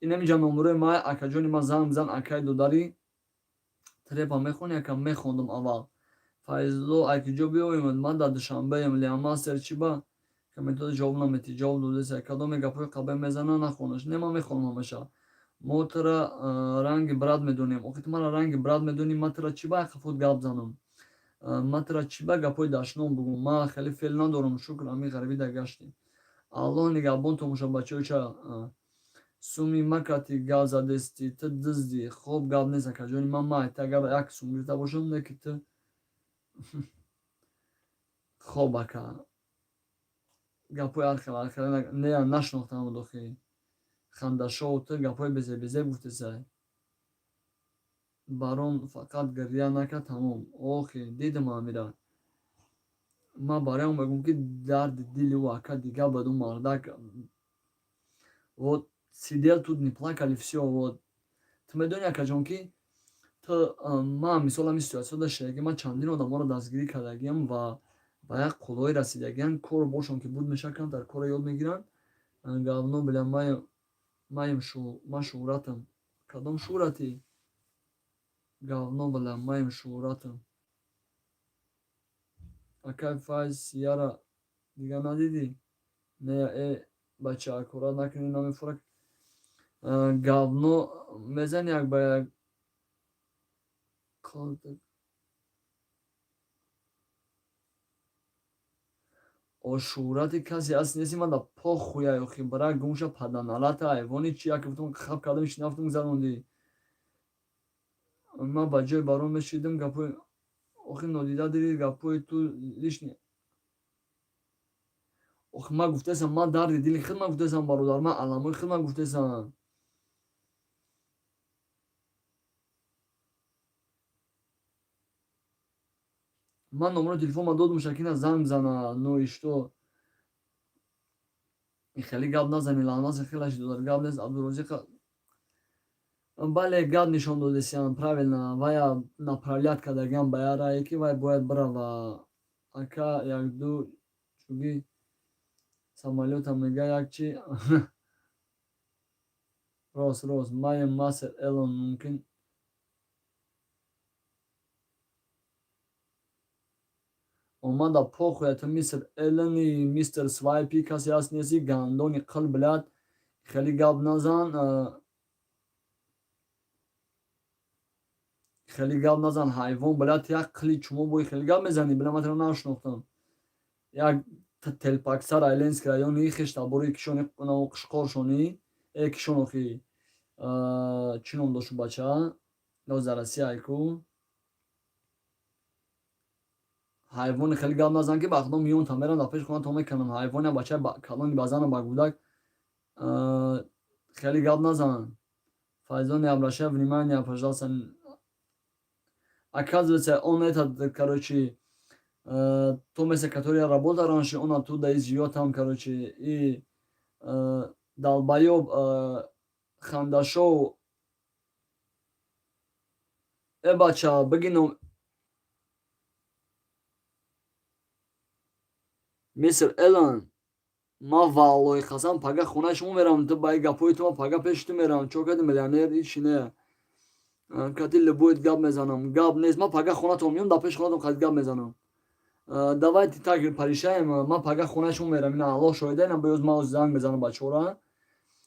S1: Инамиҷа номерои ман, акаҷони ман, занг бизан. Акаи додари, трепа мехонӣ, ака? Мехондум аввал. Файзло, акиҷо биёем? Ман дар Душанбеем. Лиамастер, чӣ ба комментода ҷавоб наметӣ? Ҷавоб додеса. Кадоме гапҳои қабе мезана, нахонаш. Не, ман мехонам ҳамаша. Мо тра ранги брат медонем. Охи, ту мара ранги брат медонӣ, ман тра чӣ ба қафот гап занам? Ман тра чӣ ба гапҳои дашном бугум? Ман хеле феъл надорам, шукр, ами ғарибӣ да гаштем. Аллоҳ нигаҳбон, томоша бачаҳо. Суми макати гап задести, ту дизди. Хоб, гап нест, акаҷони ман. Ма агар як сум гирифта бошам, не ки ту. Хоб, ака, гапҳои ҳархел ҳархел не, нашинохтам. Дохи хандашоу, ту гапҳои безебезеб гуфтесай. Барон фақат гиря накард, тамом. Охи, дидам амира. Ман бароям мегӯм, ки дарди дили ӯ, ака, дигар бад ӯ мардак вот сидел тут, не плакали, всё. Вот ту медонӣ, акаҷон, ки ту ман мисол ҳамин ситуатсия доштаги, ман чандин одаморо дастгирӣ кардагиам ва ба як қуллое расидагиам, кору бошон ки буд мешавад, камтар корро ёд мегиранд. Говно, бля, маем, ман шӯҳратам. Кадом шӯҳратӣ? Говно, бля, маем, шӯҳратам. Акай Файз, сияра дигар надидӣ? Не, э бача, аккурат накунӣ, намефурак. Говно мезани як ба як. Шӯҳрати касе аст неси, ман да похуя. Охи, бара гумша, паданалата айвони чи як гуфтам, хаб кардам, шинафтам, гузарондӣ. Ман ба ҷои барон мешидам, гапҳои охи нодида диди, гапҳои ту лишний. Охи, ман гуфтаистам, ман дарди дили худ ман гуфтаистам, бародар, ман аламои худ ман гуфтаистам. Ман номерои телефонма додум, шакина занг зана. Ну и что? Хеле гап назани, лаънати хелаш додар, гап нест. Абдурозиқа, бале, гап нишон додесиям, правильно, вая направлять кардагиам ба як рае, ки вай бояд бирава. Ака, якду чуги самолёта мега як чи рост рост. Маем мастер Элон мумкин. Омада, похуя, ту мистер Элони, мистер Свайпи касе ҳаст неси, гандони қил, блядь, хеле гап назан, хеле гап назан, ҳайвон, блядь, як қили чумо бои хеле гап мезанӣ, бля, ман туро нашинохтам. Як телпаксар, Айленский райони, хештабори кишони қишқоршони, э кишон, охи, чӣ ном дошт бача, дар Россия айку. Ҳайвони, хеле гап назан, ки ба худо миёнта мерам, дар пеши хона то мекунам. Ҳайвони, бачаи калони ба зану ба кӯдак хеле гап назан. Файзон, не обращай внимания, пожалуйста. Оказывается, он этот, короче, то место, которое я работал раньше, он оттуда и живет там, короче, и долбоёб хандашоу. Э бача, бигином, мистер Элон, ман валлоҳи қасам, пага хонаи шумо мерам. Ту ба гапҳои ту, ман пага пеши ту мерам. Чо кади, миллионер, ҳичи не, кати любой гап мезанам, гап нест. Ман пага хонатон меём, дар пеши хонатон қати гап мезанам. Давайте так порешаем. Ман пага хонаи шумо мерам, ина Аллоҳ шоҳида, ина боёз ман занг мезанам бачаҳора,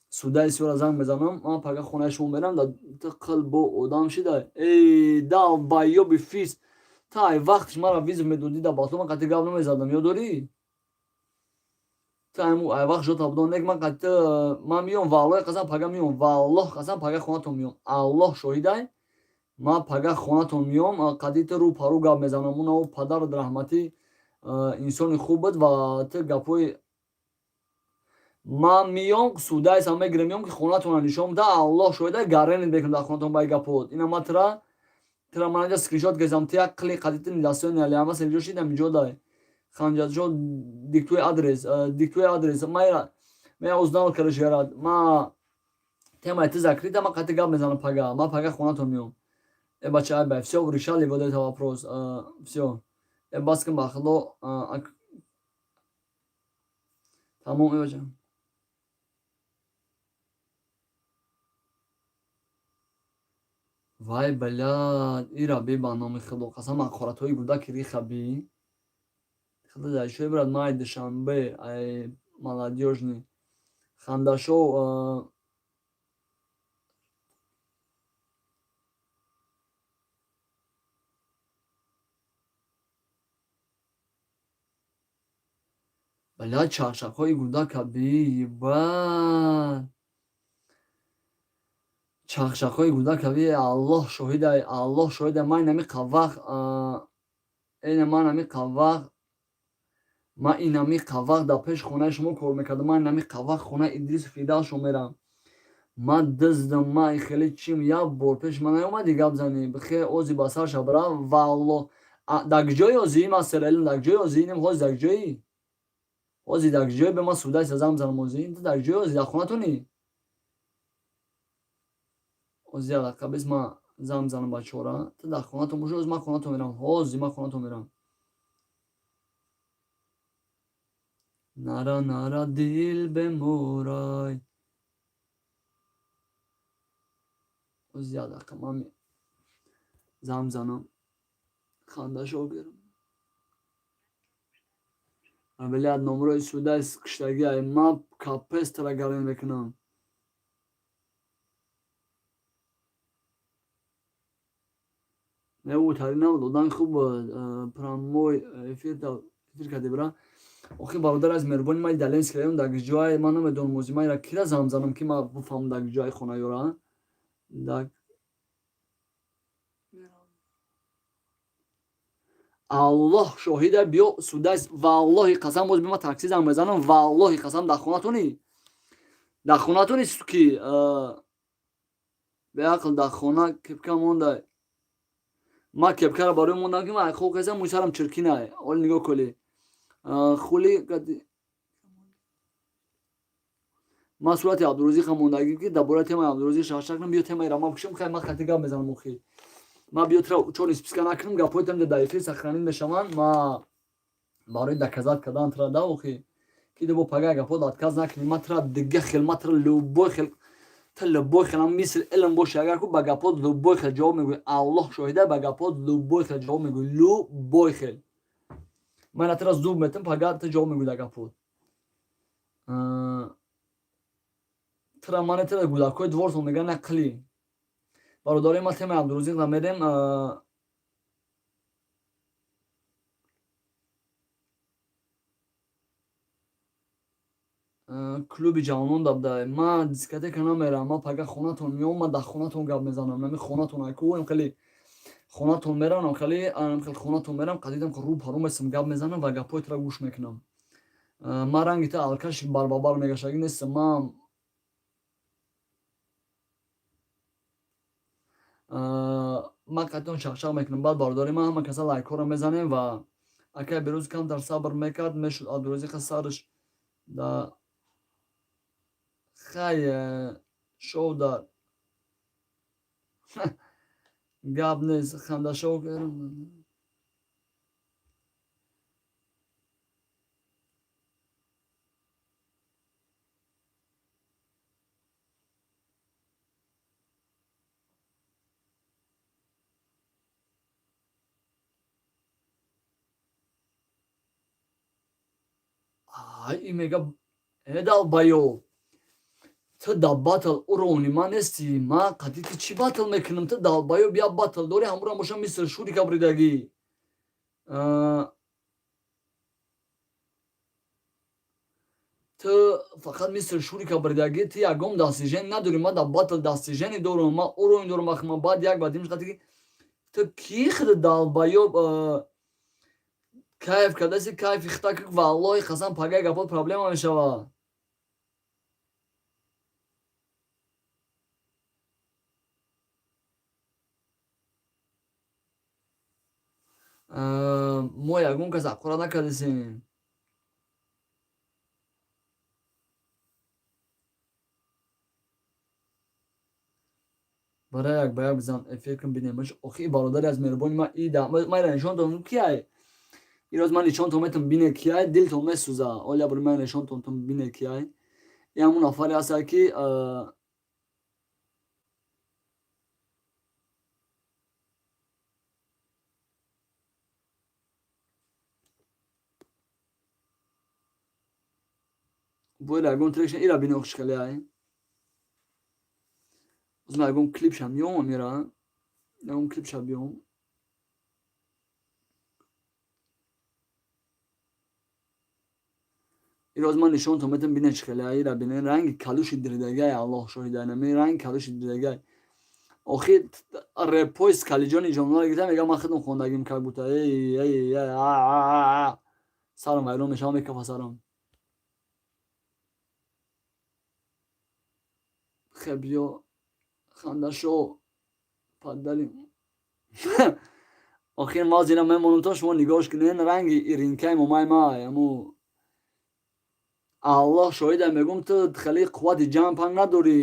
S1: судаи сиёра занг мезанам. Ман пага хонаи шумо мерам. Ту қил бо одам шида, эй долбоёби фис, та ай вақтиш мара вызов медодӣ, дар бато ман қати гап намезадам, ёд дорӣ? Ай вақт жота будон нек, ман қати ман миём, валлоҳи қасам, пага миём, валлоҳ қасам, пага хонатон миём, Аллоҳ шоҳидай. Ман пага хонатон миём, қадити рӯ парӯ гап мезанам. Уна падарат раҳматӣ инсони хуб буд ва ту гапҳои ман миём судайсам мегирам, миём ки хонатонро нишон буда. Аллоҳ шоҳида, гаренит мекунам дар хонатон ба гапот. Ина ма тира ман инҷа скриншот гирифтам. Ту як қили қадити недостоин алиама сенҷо шидам инҷо дай ханҷаҷо. Диктуй адрес, диктуй адрес. Майра мея узнал короче ярад. Ма темаи ты закрыта, ма қати гап мезанам пага. Ма пага хонатон миём. Э, бача, ай бай, всё, решали вот этот вопрос, всё. Э, бас кун, ба худо, тамом. Э, бача, вай, блядь, ира би, ба номи худо қасам, ҳақоратҳои гудаки риха би. Худо дай брат, ма ай Душанбе, ай Молодёжный. Хандашоу. Блядь, чақчақҳои гудака би, ебать, чақчақҳои гудака би. Аллоҳ шоҳида, Аллоҳ шоҳида, ман инами вақт, ина ман ами вақт, ман инами вақт дар пеши хонаи шумо кор мекардам. Ман инами вақт хонаи Идрису Фидалшо мерам. Ман дуздам, ман хеле чим? Як бор пеши ман наёмадӣ гап занӣ. Бихе ози ба сарша бира. Валлоҳ, дар ҷои озӣ ман сералим, дар ҷои озӣ инем. Ҳози дар ҷои ҳози дар ҷои ба ман судайса зам занам. Озӣ ту дар ҷои озӣ, дар хонатонӣ. Ҳози як дақиқа бис, ман занг мезанам бачаҳора. Ту дар хонатон бошӣ, ҳози ман хонатон мерам, ҳози ман хонатон мерам. Нара, нара, дил беморай. Ҳози як дақиқа ман занг мезанам. Хандашо гирам. Блядь, номрои судай киштагӣ. Ай, ман капес тара гарен мекунам. Не, ӯ набуд, одами хуб буд. Прямой эфир эфир карди, бира. Охи, бародар, аз меҳрубони ман Ленинский район дар ҷое ман намедонам. Ози ман ира кира занг занам, ки ман бифаҳмам дар ҷои хона ёра дар. Аллоҳ шоҳида, биё судайс, валлоҳи қасам, боз бима такси занг мезанам. Валлоҳи қасам, дар хонатони, дар хонатони, ки беақл, дар хона кепка мондай. Ман кепкаро барои мондам, ки ман хоб касам, мӯи сарам чиркинай. Оли нигоҳ коли хули. Ман сурати Абдурозиқа мондагӣ, ки дар бораи темаи Абдурозиқ шашак кунам. Биё, темаи ра ман кушам. Хай, ман хати гап мезанам. Охи, ман биё, тра чёрный списка накунам, гапҳои там дар эфир сохранить мешаванд. Ма барои доказать кардан тра да, охи, ки бо пага гапҳо отказ накунӣ. Ман тра дига хел, ман тра любой хел, та любой хел мисл илм боши агар ку, ба гапҳо любой хел ҷавоб мегӯӣ. Аллоҳ шоҳида, ба гапҳо любой хел ҷавоб мегӯӣ, любой хел. Ман тра зуб метам, пага ту ҷавоб мегӯӣ дар гапҳо. Тра мане тра гудакҳои двортон мегӯянд нақлӣ. Бародари ма, темаи Абдурозиқра мерем. Клуби ҷавонон дабда. Ман дискотека намерам. Ман пага хонатон меом, ман дар хонатон гап мезанам. Нами хонатон айку хеле хонатон мерам, хеле хеле хонатон мерам, қадидам рӯ паро месам, гап мезанам ва гапҳои тура гӯш мекунам. Ман ранги ту алкаши барбабар мегаштагӣ нестам. Ман қатион чақчақ мекунам. Баъд, бародари ман, ҳама каса лайкҳоро мезанем ва акай Берӯз камтар сабр мекард, мешуд. Абдурозиқа сарш да хай шоу дар гап нест. Хандашоу. Ай, мега, э, долбоёб, ту да батл уровни ман нести. Ман қати ту чӣ батл мекунам? Ту, долбоёб, як батл дори, ҳамура боша мисл шурика буридагӣ. Ту фақат мистер Шурика бирдагӣ, ту ягон достижение надорӣ. Ман дар батл достижение дорам, ман уровень дорам. Вақт ман баъд як баъд ки ту кӣ худ долбоёб кайф кардаси, кайфи хита ки, валлоҳи қасам, пагай гапот проблема мешавад. Мо ягон кас ҳақорат накардесем. Барои як ба як бизан, эфир кун, бинемаш. Охи, бародари аз меҳрубони ман, ма ира нишон додам, кияй. Ироз ман нишонтон метам, бине кияй, дилтон месӯза. Оля бури ман нишонтон бине кияй. И ҳамун нафаре ҳаста ки бояд ягон трекшн ира бине, охиш хеле. Ман ягон клипша меомам, ира ягон клипша биём. Ироз ман нишонтон метам, бине чӣ хеле. Ира бине, ранги калуши диридагай, Аллоҳ шоҳида, нами ранги калуши диридагай. Охи, репои скалиҷони ҷонвар гирифта, мегам ман худам хондагим, как будто. Эй, эй, сарам вайрон мешава, мекафа сарам. Хеб, биё, хандашо падари. Охир ма зира мемонам, то шумо нигоҳш кунен, ранги иринкаи момаи ма аму. Аллоҳ шоҳида, мегум, ту хеле қуввати ҷамъ панг надорӣ.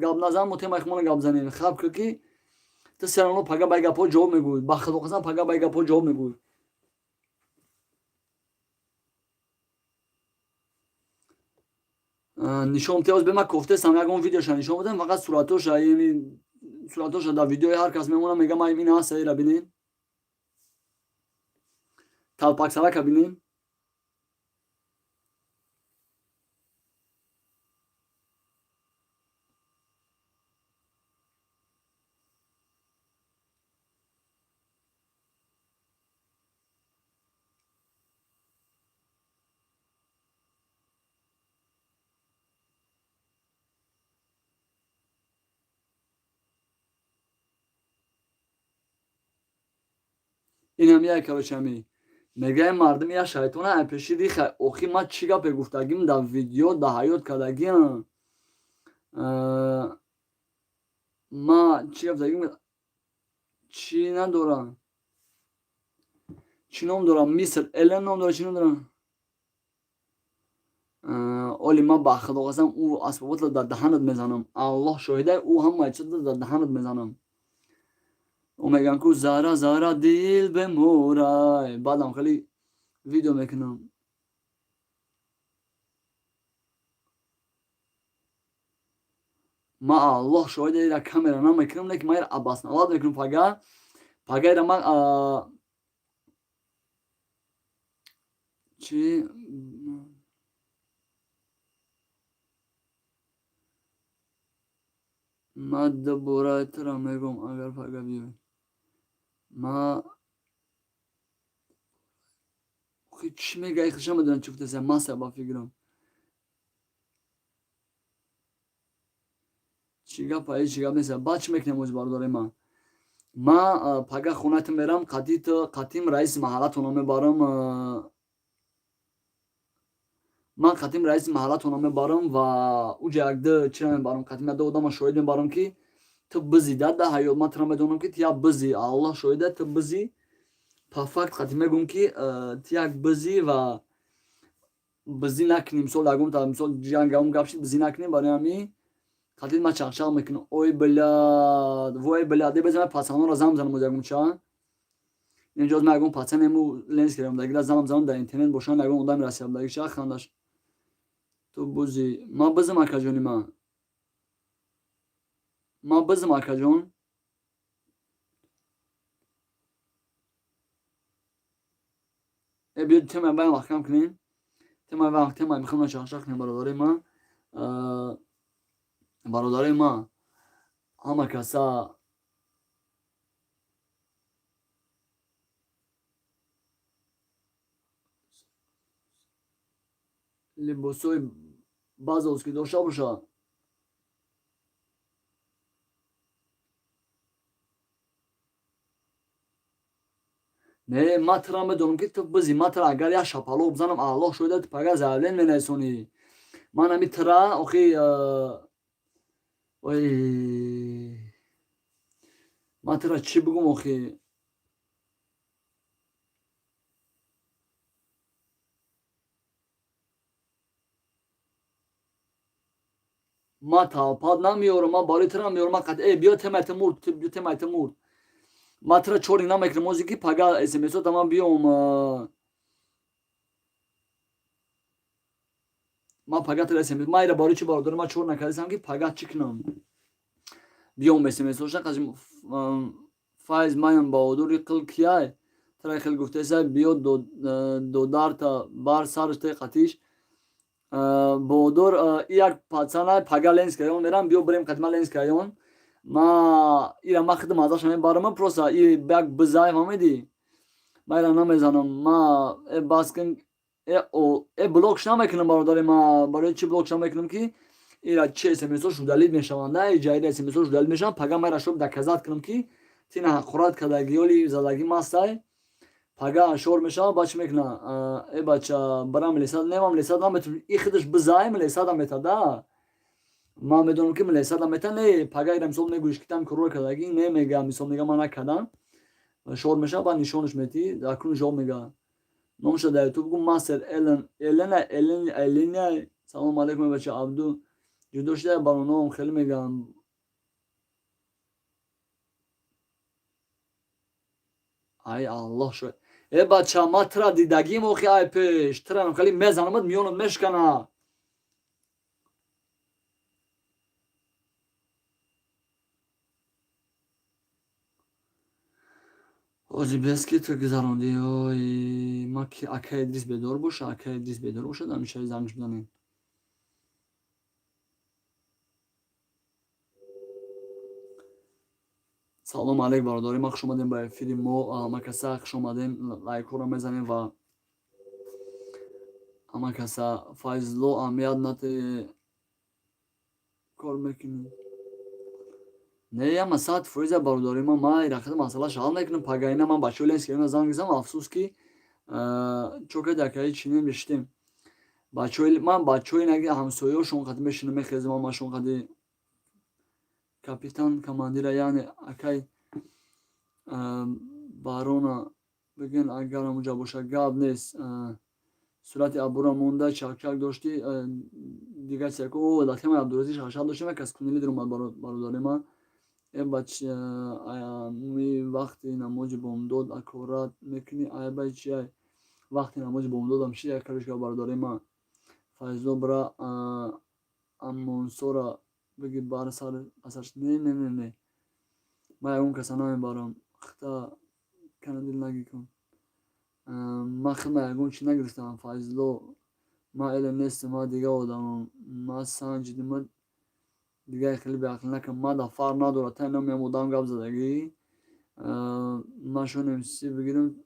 S1: Гап назан, мо темаи хумона гап занем. Хаб ку ки ту серано пага бай гапҳо ҷавоб мегӯй. Ба худо қасам, пага бай гапҳо ҷавоб мегӯй. Нишон теоз бема кофтесам, ягон видеоша нишон будам, фақат суратоша, суратоша дар видеои ҳар кас мемонам, мегам ин ҳаста. Ира бинем, талпаксарака бинем. Инам як, короче, ами мегаи мардум я шайтона пеши риха. Охи, ман чӣ гапе гуфтагим дар видео, дар ҳаёт кардагиам? Ма чӣ гап чӣ надорам? Чӣ ном дорам? Миср Элен ном дора, чӣ ном дорам? Оли ман ба худо қасам, ӯ асбоботро дар даҳанат мезанам. Аллоҳ шоҳида, ӯ ҳамаи чизро дар даҳанат мезанам. Ӯ мегӯям ку зара зара дил беморай, баъдам хеле видео мекунам. Ма Аллоҳ шоҳида, ира камера намекунам, лекин ма ира обосновать мекунам. Пага пага ира ман чӣ ма дубора тура мегӯм, агар пага биёй. Ма чӣ мегаи, худша медонам чӣ гуфтаса, маса ба фикрам. Чӣ гапа, ҳеҷ чӣ гап нест. Баъд чӣ мекунем оз, бародари ман? Ма пага хонатон мерам, қатим раиси маҳаллатонро мебарам. Ман қатим раиси маҳаллатонро мебарам ва уҷа якду чира мебарам, қатим якду одама шоҳид мебарам, ки ту бизӣ да ҳаёт. Ман тура медонам, ки ту як бизӣ, Аллоҳ шоҳида, ту бизӣ. По факт қатим мегӯм, ки ту як бизӣ ва бизӣ накунӣ. Мисол, ягон мисол ҷангам гап шид, бизӣ накунӣ. Барои ҳамин қатил ман чақчақ мекунам. Ой, блядь, вой, блядь, беза ман пацанонро зам занам оз ягон ча. Инҷо ман ягон пацанему ленс кардам, зам занам, дар интернет бошанд, ягон одами расиябдаги ча хандаш. Ту бузӣ, ман бизам, акаҷони ман, ман бизам, акаҷон. Э, биё, темаи баям маҳкам кунем, темаи вақт, темаи мехоҳам чақчақ кунем, бародари ман. Бародари ман, ҳама каса либосҳои Базовский дошта боша. Не, ма тра медонам, ки ту бизи. Ма тра агар як шапалоқ бизанам, Аллоҳ шоҳида, ту пага заявление менависонӣ. Ман ами тра охи, ой, ман тра чӣ бигум охи? Ма талпад намеёрам, ма барои тра меёрам. Ма қат биё, темайта мурд, биё, темайта мурд. Ма тра чори намекунам озе, ки пага смсота ман биём. Ма пага тра смс, ма ира барои чи, бародари, ма чор накардисам, ки пага чӣ кунам, биём смсоша. Файз, маям баҳодури қил кияй тра хел гуфтеса, биё, додарта бар сарш те қатиш. Баҳодур як пацана, пага Ленинский район мерам, биё, бирем қатима Ленинский район. Ма ира, ма хидм азаш мебарам, просто и як бизай, фаҳмидӣ? Ма ира намезанам, ма бас кун, блокш намекунам, бародари. Ма барои чӣ блокш намекунам, ки ира чи смсош удалить мешаванд, ҷаида смсош удалить мешаванд. Пага ма ира шоб доказать кунам, ки тина ҳақорат кардагӣ ёли задагӣ мастай, пага шор мешавад. Ба чӣ мекуна? Э, бача, барам лесад немам, лесад наметум, и хидаш бизай, млесада метада. Ман медонам, ки млесада мета. Не, пага ира мисол мегӯиш, ки там корро кардагӣ, не, мега, мисол мега, ман накардам, шор мешавад, баъд нишонаш метӣ, акнун ҷавоб мега. Номша дар ютуб гум, мастер Элен, Элена, Элен, Эленя. Салому алейкум, бача. Абду ҷудо шуда, бароноам хеле мегӯям. Ай, Аллоҳ шоҳид, э бача, ма тра дидагим охи, ай пеш трам хеле мезанамад, миёнат мешкана. Ози бес, ки ту гузарондӣ. Ой, ма ки ака Идрис бедор боша, ака Идрис бедор бошад, ҳамеша зангш бизанем. Салом алейк, бародари ма, хуш омадем ба эфири мо. Ҳама каса хуш омадем, лайкҳоро мезанем ва ҳама каса. Файзло, аҳамият нате, кор мекунӣ. Не, яма 100%, бародари ма, ма ирахида масъалаша ҳал мекунам. Пагаина ман бачаҳои Ленинский занг зам. Афсӯс, ки чо кади акаи чинем, бишитем. Бачаҳои ман, бачаҳои наги ҳамсояшон қади мешинам, мехезам, ҳамашон қади капитан командира, яъне акай барона бигӯен, агар ҳамуҷа боша, гап нест. Сурати абура монда, чакчак доштӣ, дигар чиз. О, дар темаи Абдуразиқ шашал доштем, як аз кунили дуромад, бародари ман. Э бачами, вақти намози бомдод акорат мекунӣ, айбай чиай? Вақти намози бомдодам чи як каришка, бародари ман. Файзло, бра, амонсора бигӣ бар сар асарш. Не, не, не, не, ман ягон каса намебарам, хта кана дил нагӣ кун. Ман хидма ягон чи нагирифтам. Файзло, ман эле нестам, ман дигар одамам, ман санҷидим, ман дигар хеле беақл накунам, ман да фарқ надорад, та намеям одам гап задагӣ. Ман шонем си бигирам,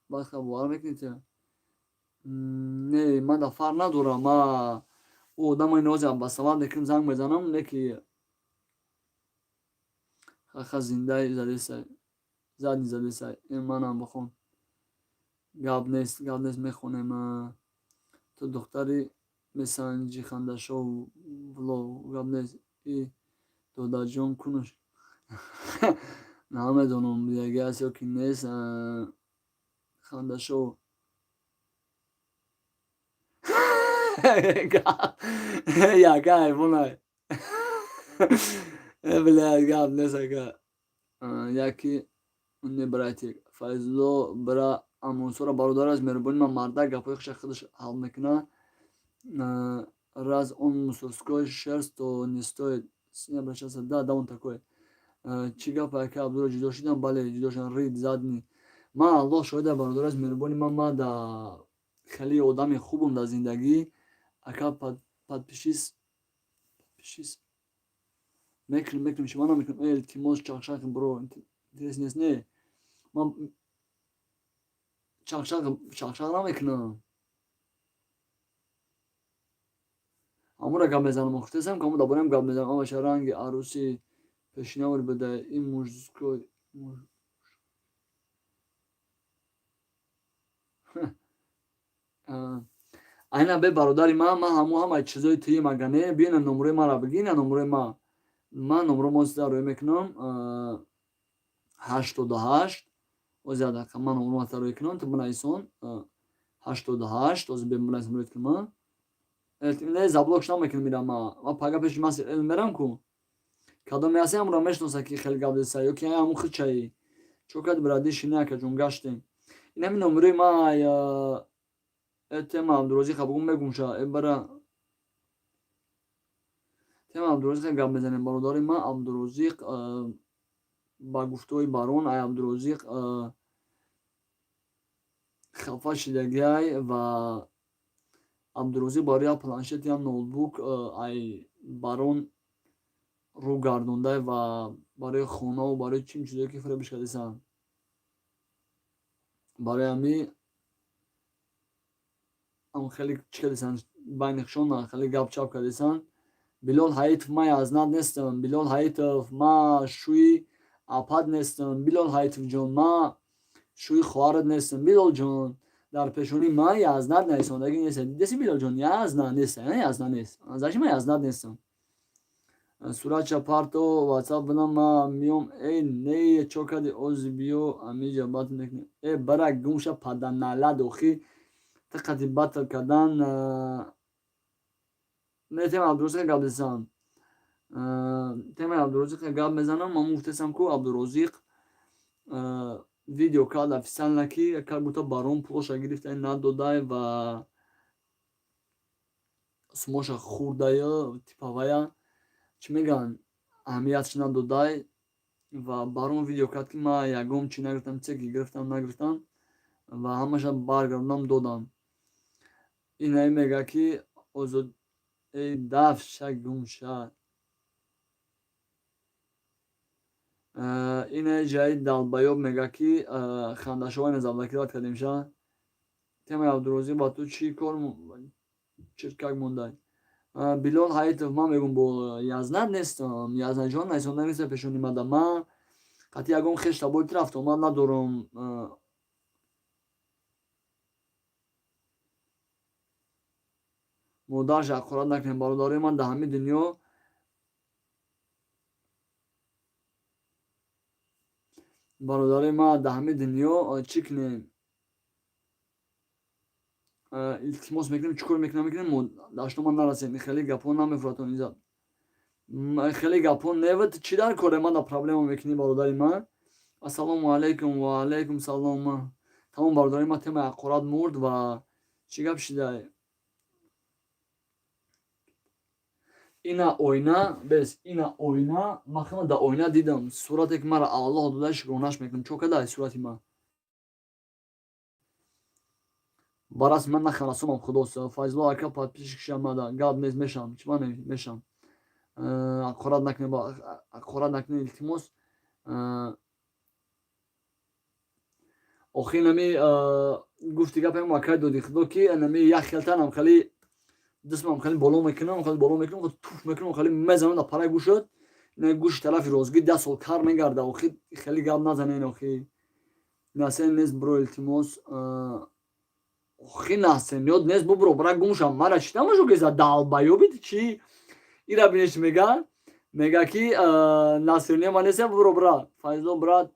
S1: баъд бовар мекунед? Не, ман да фарқ надорам, ма ӯ одамои нозиам ба савад мекунам, занг мезанам, не ки хаха зиндаи задесай, задни задесай. Манам бихон, гап нест, гап нест, мехонем. Ту духтари месанҷи, хандашов влог, гап нест. И додаҷон кунуш намедонам, дигаги аст ё ки нест. Хандашов, яка айфонай, блядь, гап нест, ака. Яки не, братик. Файзулло, бра, Амонсора, бародар аст, меҳрубонӣ ман, мардак гапҳои хуша худаш ҳал мекунад. Раз он мусорской шерсть, то не стоит с ней обращаться. Да, да, он такой. Чӣ гап, ака Абдулло, ҷудо шудам? Бале, ҷудо шудам. Рид задни. Ман, Аллоҳ шоҳида, бародар аст, меҳрубони ман, ман да хеле одами хубам дар зиндагӣ. Ака, подпишись, подпишись. Мекунем, мекунем, чӣ ман намекунам? Э, илтимос, чақчақ, бро, интерес нест. Не, ман чақчақ, чақчақ намекунам. Ҳамура гап мезанам, гуфтесам ки ҳаму дар бораам гап мезанам. Амаша ранги арӯси пешинавор буда, ин мужской. Айна бе бародари ман, ман ҳаму ҳамаи чизои туи магане, биёна номрои мара бигӣ, на номрои ма. Ман номро мо сида рӯй мекунам 88. Ози як дақиқа, ман номро ма рӯй кунам, ту бинависон 88. Ози бе бинависам, рӯй кунам. Не, заблок намекунам ира ма. Ма пага пеши ман мерам ку. Кадоме ҳасти, ҳамуро мешиноса, ки хеле гап деса, ё ки ҳаму хичаи. Чо карди, биради, шина, акаҷон, гаштем. Ин ҳамин номрои ма. Тема Абдурозиқа бугум, мегумша. Э, бара тема Абдурозиқа гап мезанем, бародари ман. Абдурозиқ ба гуфтаҳои барон, ай Абдурозиқ хафа шидагиай ва Абдурозиқ барои як планшет, як ноутбук ай барон рӯ гардондай ва барои хонаву барои чим чизое ки фиребиш кардисанд. Барои ҳамин хеле чӣ кардисанд, байни хушон хеле гап-чап кардисанд. Билол Ҳаитов, ман язнат нестам. Билол Ҳаитов, ман шӯи апад нестам. Билол Ҳаитовҷон, ман шӯи хоҳарат нестам. Билолҷон, дар пешонии ман язнат нависондагӣ нест. Дидаси, Билолҷон, язна нест, язна нест. Зачи ман язнат нестам? Суратша парто, ватсап бидам, ман миём. Эй, не, чо карди? Ози биё, амиҷа батл мекунем. Э, бара гумша, паданалад, охи ту қати батл кардан не. Тема Абдурозиқа гап десам, темаи Абдурозиқа гап мезанам. Ман гуфтесам ку Абдурозиқ видео кард официально, ки как будто барон пулоша гирифтай, надодай ва сумоша хӯрдаю, типа вая чӣ мегӯянд, аҳамиятш надодай. Ва барон видео кард, ки ман ягон чӣ нагирифтам, чизе ки гирифтам, нагирифтам ва ҳамаша баргардонам, додам. Инаи мега, ки озод. Эй, дафша, гумша. Инаи ҷаи долбоёб мега, ки хандашовайна заблокировать кардемша. Темаи Абдурозиқ ба ту чӣ кор, чиркак мондай? Билол Ҳаитов, ман мегӯм, бо язнат нестам. Язнаҷон нависонда неста пешони мада. Ман қатъи ягон хеш табори рафтуомад надорам. Модарша ҳақорат накунем, бародарои ман, дар ҳамин дунё. Бародарои ман, дар ҳамин дунё чӣ кунем? Илтимос мекунем, чӣ кор мекунем, мекунем, даштома нарасем. Хеле гапҳо намефуратон, иззат, хеле гапҳо невад. Чӣ дар коре ман да проблема мекунӣ, бародари ман? Ассалому алайкум. Ва алайкум салом. Тамом, бародари ман, темаи ҳақорат мурд. Ва чӣ гап шидай? Ина оина бес, ина оина. Ман хела дар оина дидам сурате, ки мара Аллоҳ дода, шукронаш мекунам. Чо кадай сурати ман? Ба расми ман нахарасомам, худост. Файзулло ака, подписчик шамада, гап нест, мешам, чима мешам. Ҳақорат накунем, ҳақорат накунем, илтимос. Охир нами гуфти гапам, акай доди худо, ки нами як хелтанам хеле дастмам хеле боло мекунам, хеле боло мекунам, туф мекунам, хеле мезанам дар параи гӯшат. На гӯши тарафи ростгӣ 10 сол кар мегарда. Охир хеле гап назанен. Охи насен нест, бро, илтимос. Охи насен ёд нест, бубро, бара гумшам. Мара чӣ тамошо кеза, долбоёб и чӣ? Ира бинеш, мега, мега, ки насирния ма нест, бубро, бра. Файзло, брат,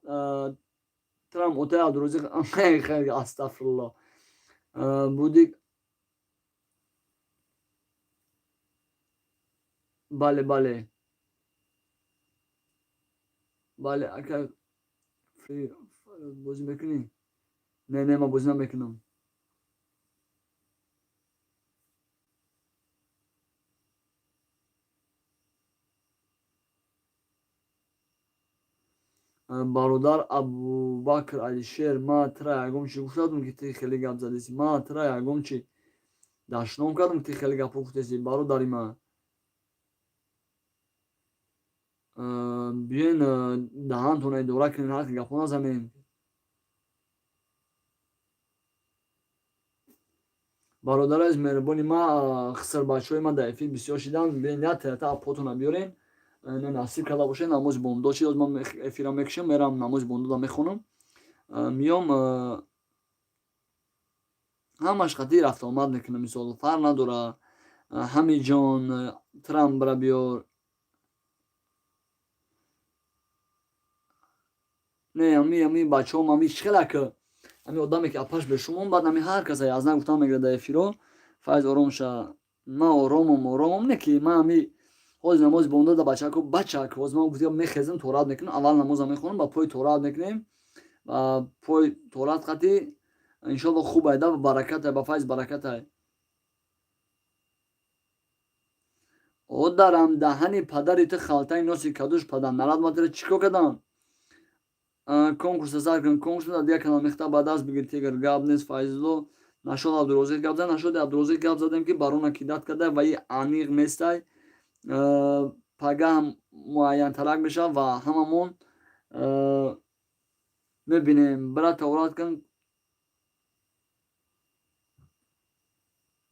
S1: трам отай Абдурозиқ. Астағфирулло, будик. Бале, бале, бале, ака, бозӣ мекунӣ? Не, не, ман бозӣ намекунам. Бародар Абубакр Алишер, ман тра ягон чи гуфтадум, ки ти хеле гап задеси? Ман тра ягон чи дашном кардам, ки ти хеле гапҳо гуфтеси, бародари ман? Биёен, даҳантона идора кунем, ҳар гапҳо назанем. Бародари аз меҳрубони ма, хисрбачаҳои ма дар эфир бисёр шидан. Бинед, як апотона биёрен, насиб карда бошед. Намози бомдод шид, ман эфира мекушам, мерам намози бомдода мехонам, миём, ҳамаш қатъи рафтуомад мекунам. Мисол, фарқ надора. Ҳамиҷон, трам бара биёр. Не, ами бачаҳом, ами хелак, ами одаме ки апаш бешумон, баъд ами ҳар каса аз на гуфтан мегирад дар эфиро. Файз, ором ша. Ман оромам, оромам, не ки ман ами ҳозир намози бомдода, бачако, бачак, ҳозир ман гуфтам, мехезам, торат мекунам, аввал намоза мехонам, ба пои торат мекунем, ва пои торат қатъи иншоалло хуб айда, ба баракатай, ба файз баракатай. Одарам даҳани падари ту, халтаи носи кадуш падар нарад. Ма тира чӣ кор кардам? Конкурса сар кун, конкурс дар дигар канал мехта, ба даст бигир. Тигр, гап нест. Файзулло, нашод Абдурозиқ гап зад, нашоди Абдурозиқ гап задем, ки барона кидат карда ва и аниқ нестай. Пагаҳ муайянтарак мешавад ва ҳамамон мебинем. Бира таорат кун,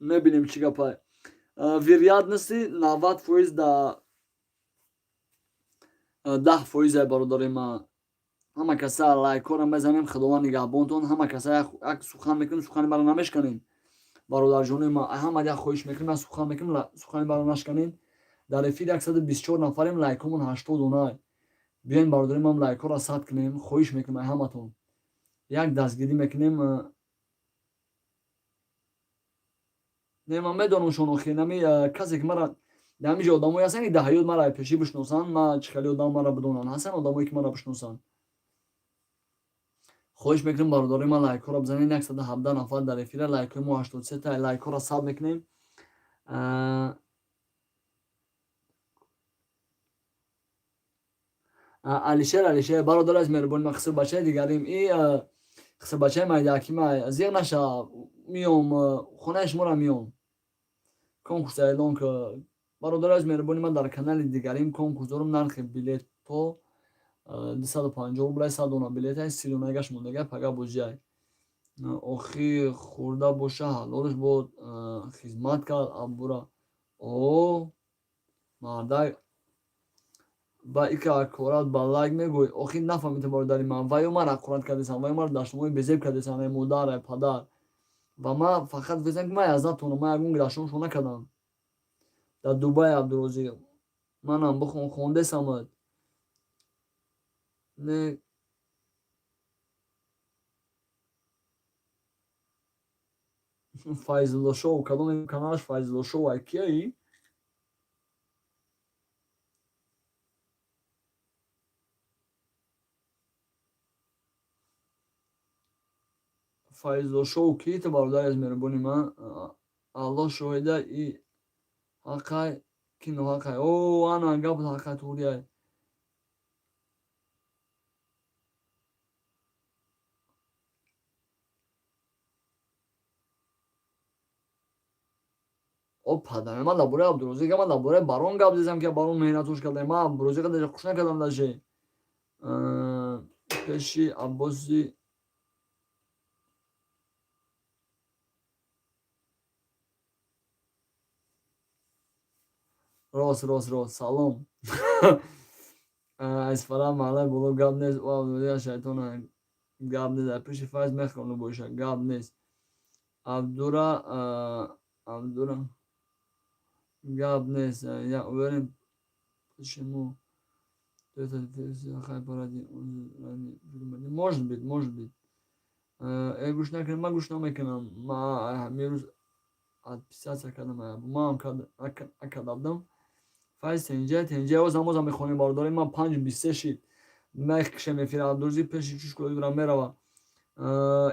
S1: мебинем чӣ гапай. Вероятности 90% да 10%. Бародари ма, ҳама каса лайкҳоро мезанем. Худованд нигаҳбонтон. Ҳама каса як сухан мекунем, сухани маро намешканем. Бародарҷонои ма, ҳама як хоҳиш мекунем, як сухан мекунем, сухани маро нашканем. Дар эфир 124 нафарем, лайкҳомон 80 дона. Биёем, бародари ман, лайкҳоро сад кунем. Хоҳиш мекунем ай ҳаматон, як дастгирӣ мекунем. Не, ман медонам шон. Охир нами касе ки мара дар ҳамин ҷо одамое ҳастанд, ки дар ҳаёт мара пешӣ бишносанд, ма чӣ хеле одам мара бидонанд, ҳастанд одамое ки мара бишносанд. Хоҳиш мекунем, бародарои ман, лайкҳоро бизанед. 117 нафар дар эфира, лайкҳои мо 83 та. Лайкҳоро саб мекунем. Алишер, Алишер, бародар аз меҳрубони ман, хисрбачаи дигарим и хисрбачаи майдакима, зиқ наша, миём хонаи шуморо, миём. Конкурс эълон ки, бародар аз меҳрубони ман, дар канали дигарим конкурс дорам. Нархи билетҳо 250 рубля, 100 дона билет, 30 донагаш мондага, пага бозиай. Охи хӯрда боша, ҳалолш бо хизмат кард абура. О мардак, ба ика корат ба лайк мегӯй. Охи нафаҳмидам, бародари ман, ваё ман ҳақорат кардесам, ваё мара дашномои безеб кардесам, эй модар, эй падар. Ва ман фақат гуфтам, ки ман аз натонам, ман ягон дашномшо накардам. Дар Дубай, Абдурозиқ, манам бихон, хондесамад. Не, Файзулло шоу, кадоме каналаш Файзулло шоу, ай кияи? Файзулло шоу ки ту, бародари аз меҳрубони ман? Аллоҳ шоҳида, и ҳаққай ки ноҳаққай. О, ана гапат ҳаққай, туғрияй. О падар, ман дар бораи Абдурозиқ, ман дар бораи барон гап зедам, ки барон меҳнатош кардам. Ман Абдурозиқа даже хуш накардам, даже пеши Аббоси. Рост, рост, рост. Салом аз фара, маҳаллаи боло. Гап нест, о Абдурозиқ шайтона. Гап нест, дар пеши Файз мехону боша. Гап нест, Абдура, Абдура, гап нест. Я уверен, почему может быть, может быть. Гӯш накунем, ман гӯш намекунам. Ма ҳамин рӯз отписаться кардам, маам накарда будам. Файз, тенҷа, тенҷа, оз намозам мехонем, бародари ман, 5:23 шид, мекушем эфира. Абдурозиқ пеши чушкои дурам мерава.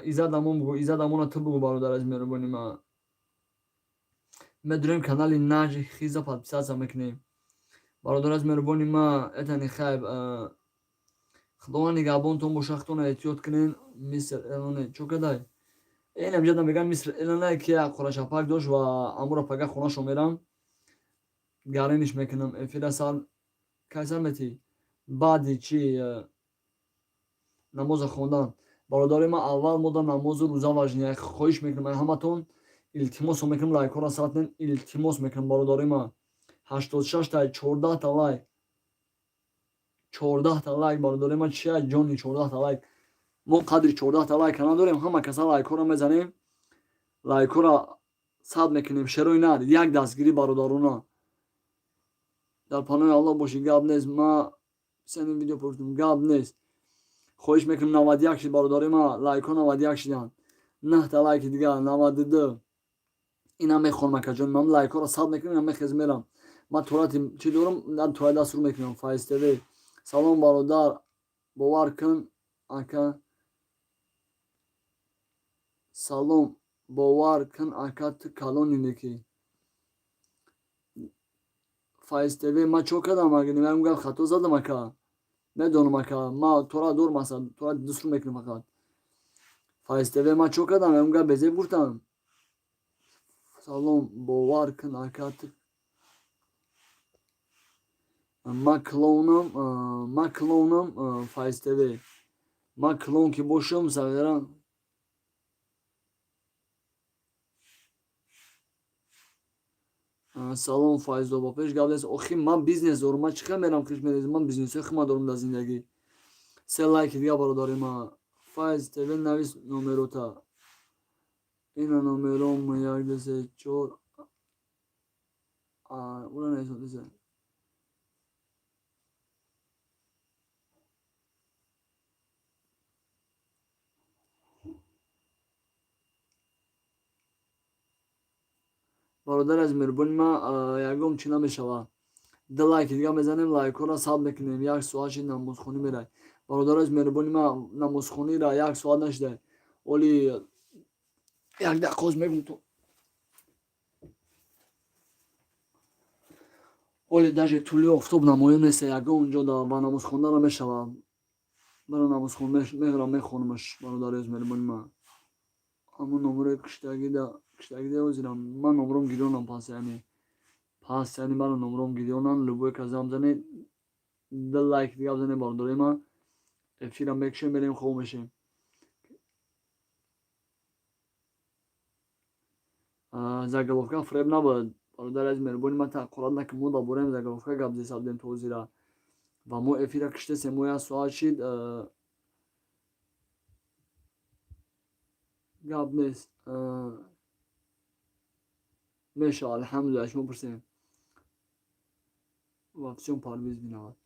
S1: Иззат Амон бугӯ, Иззат Амона ту бугӯ, бародар аз меҳрубони ман. Медурем канали Наҷ хиза, подписаться мекунем. Бародар аз меҳрубони ман, этани хайб, Худованд нигаҳбонтон боша, худтона эҳтиёт кунен. Мистер Элоне чо кадай? Ин амҷада мегӯян мистер Элоне, ки як қурашапак дошт ва амура пага хонашо мерам, гариниш мекунам. Эфира сар кай сар метӣ? Баъди чи намоза хондан, бародари ман, аввал мода намозу рӯза важния. Хоҳиш мекунам ай ҳаматон. Илтимос мекунам, лайкҳоро сад кунед, илтимос мекунам, бародари ман. 86 та, 14 та лайк, 14 та лайк, бародари ман. Чия ҷони 14 та лайк? Мо қадри 14 та лайка надорем. Ҳама каса лайкҳоро мезанем, лайкҳоро сад мекунем. Шерои нар, як дастгирӣ, бародарона. Дар паноҳи Аллоҳ бошӣ, гап нест. Ма сени видео пуртум, гап нест. Хоҳиш мекунам, 91 шид, бародари ма, лайкҳо 91 шиданд. Наҳта лайки дигар, 92. Ина мехонам, акаҷон, ман лайкҳоро сад мекунам, ина мехез мерам. Ман туалети чӣ дорам, дар туалет даст рӯ мекунам. Файз ТВ, салом, бародар, бовар кун, ака. Салом, бовар кун, ака, ту калони неки. Файз ТВ, ман чо кардам? Ягон гап хато задам, ака? Медонам, ака, ма тора дорам, аса тора дӯст рӯ мекунам фақат. Файз ТВ, ман чо кардам? Ягон гап безеб гуфтам? Салом, бовар кун, ака, ту. Ман клоунам, ман клоунам. Файз ТВ, ман клоун ки бошам, сағира. Салом, Файзобо, пеш гап нест. Охи, ман бизнес дорам, ман чӣ хел мерам, хиш мерезам? Ман бизнесҳои худма дорам дар зиндагӣ. Се лайки дига, бародари ман. Файз ТВ, навис номерота. Ина номером: як, ду, се, чор. Ура, нависондиса. Бародари аз меҳрубони ман, ягон чӣ намешавад. Ду лайки дига мезанем, лайкҳоро сабт мекунем. Як соат шид, намозхонӣ мерай. Бародари аз меҳрубони ман, намозхонира як соат нашидай. Оли як дақиқоз мегум ту. Оли даже тӯли офтоб намоён неста ягон ҷо ва намозхонда намешавад. Бара намозхон мерам, мехонамаш, бародари аз меҳрубони ман. Ҳамон номерои киштагида, киштагида ҳозирам. Ман номером гирёнам пас, яъне пас, яъне мара номером гирёнам. Любой кас зам зане, ду лайк дига бизане, бародари ман. Эфира мекушем, мерем, хоб мешем. Заголовка фреб набояд, бародари аз меҳрубони ман, таҳқорат накун. Мо дар бораи заголовка гап зесабдем то ҳозира ва мо эфира киштесем. Мо як соат шид, гап нест. Мешавад, алҳамдулилла, шумо пурсем. Во всём Парвиз виноват.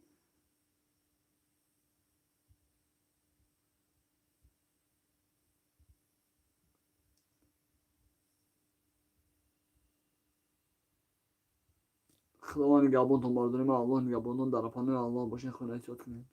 S1: Худованд нигаҳбонтон, бародари ман, Аллоҳ нигаҳбонтон, дар паноҳи Аллоҳ бошед, худо эҳтиёт кунед.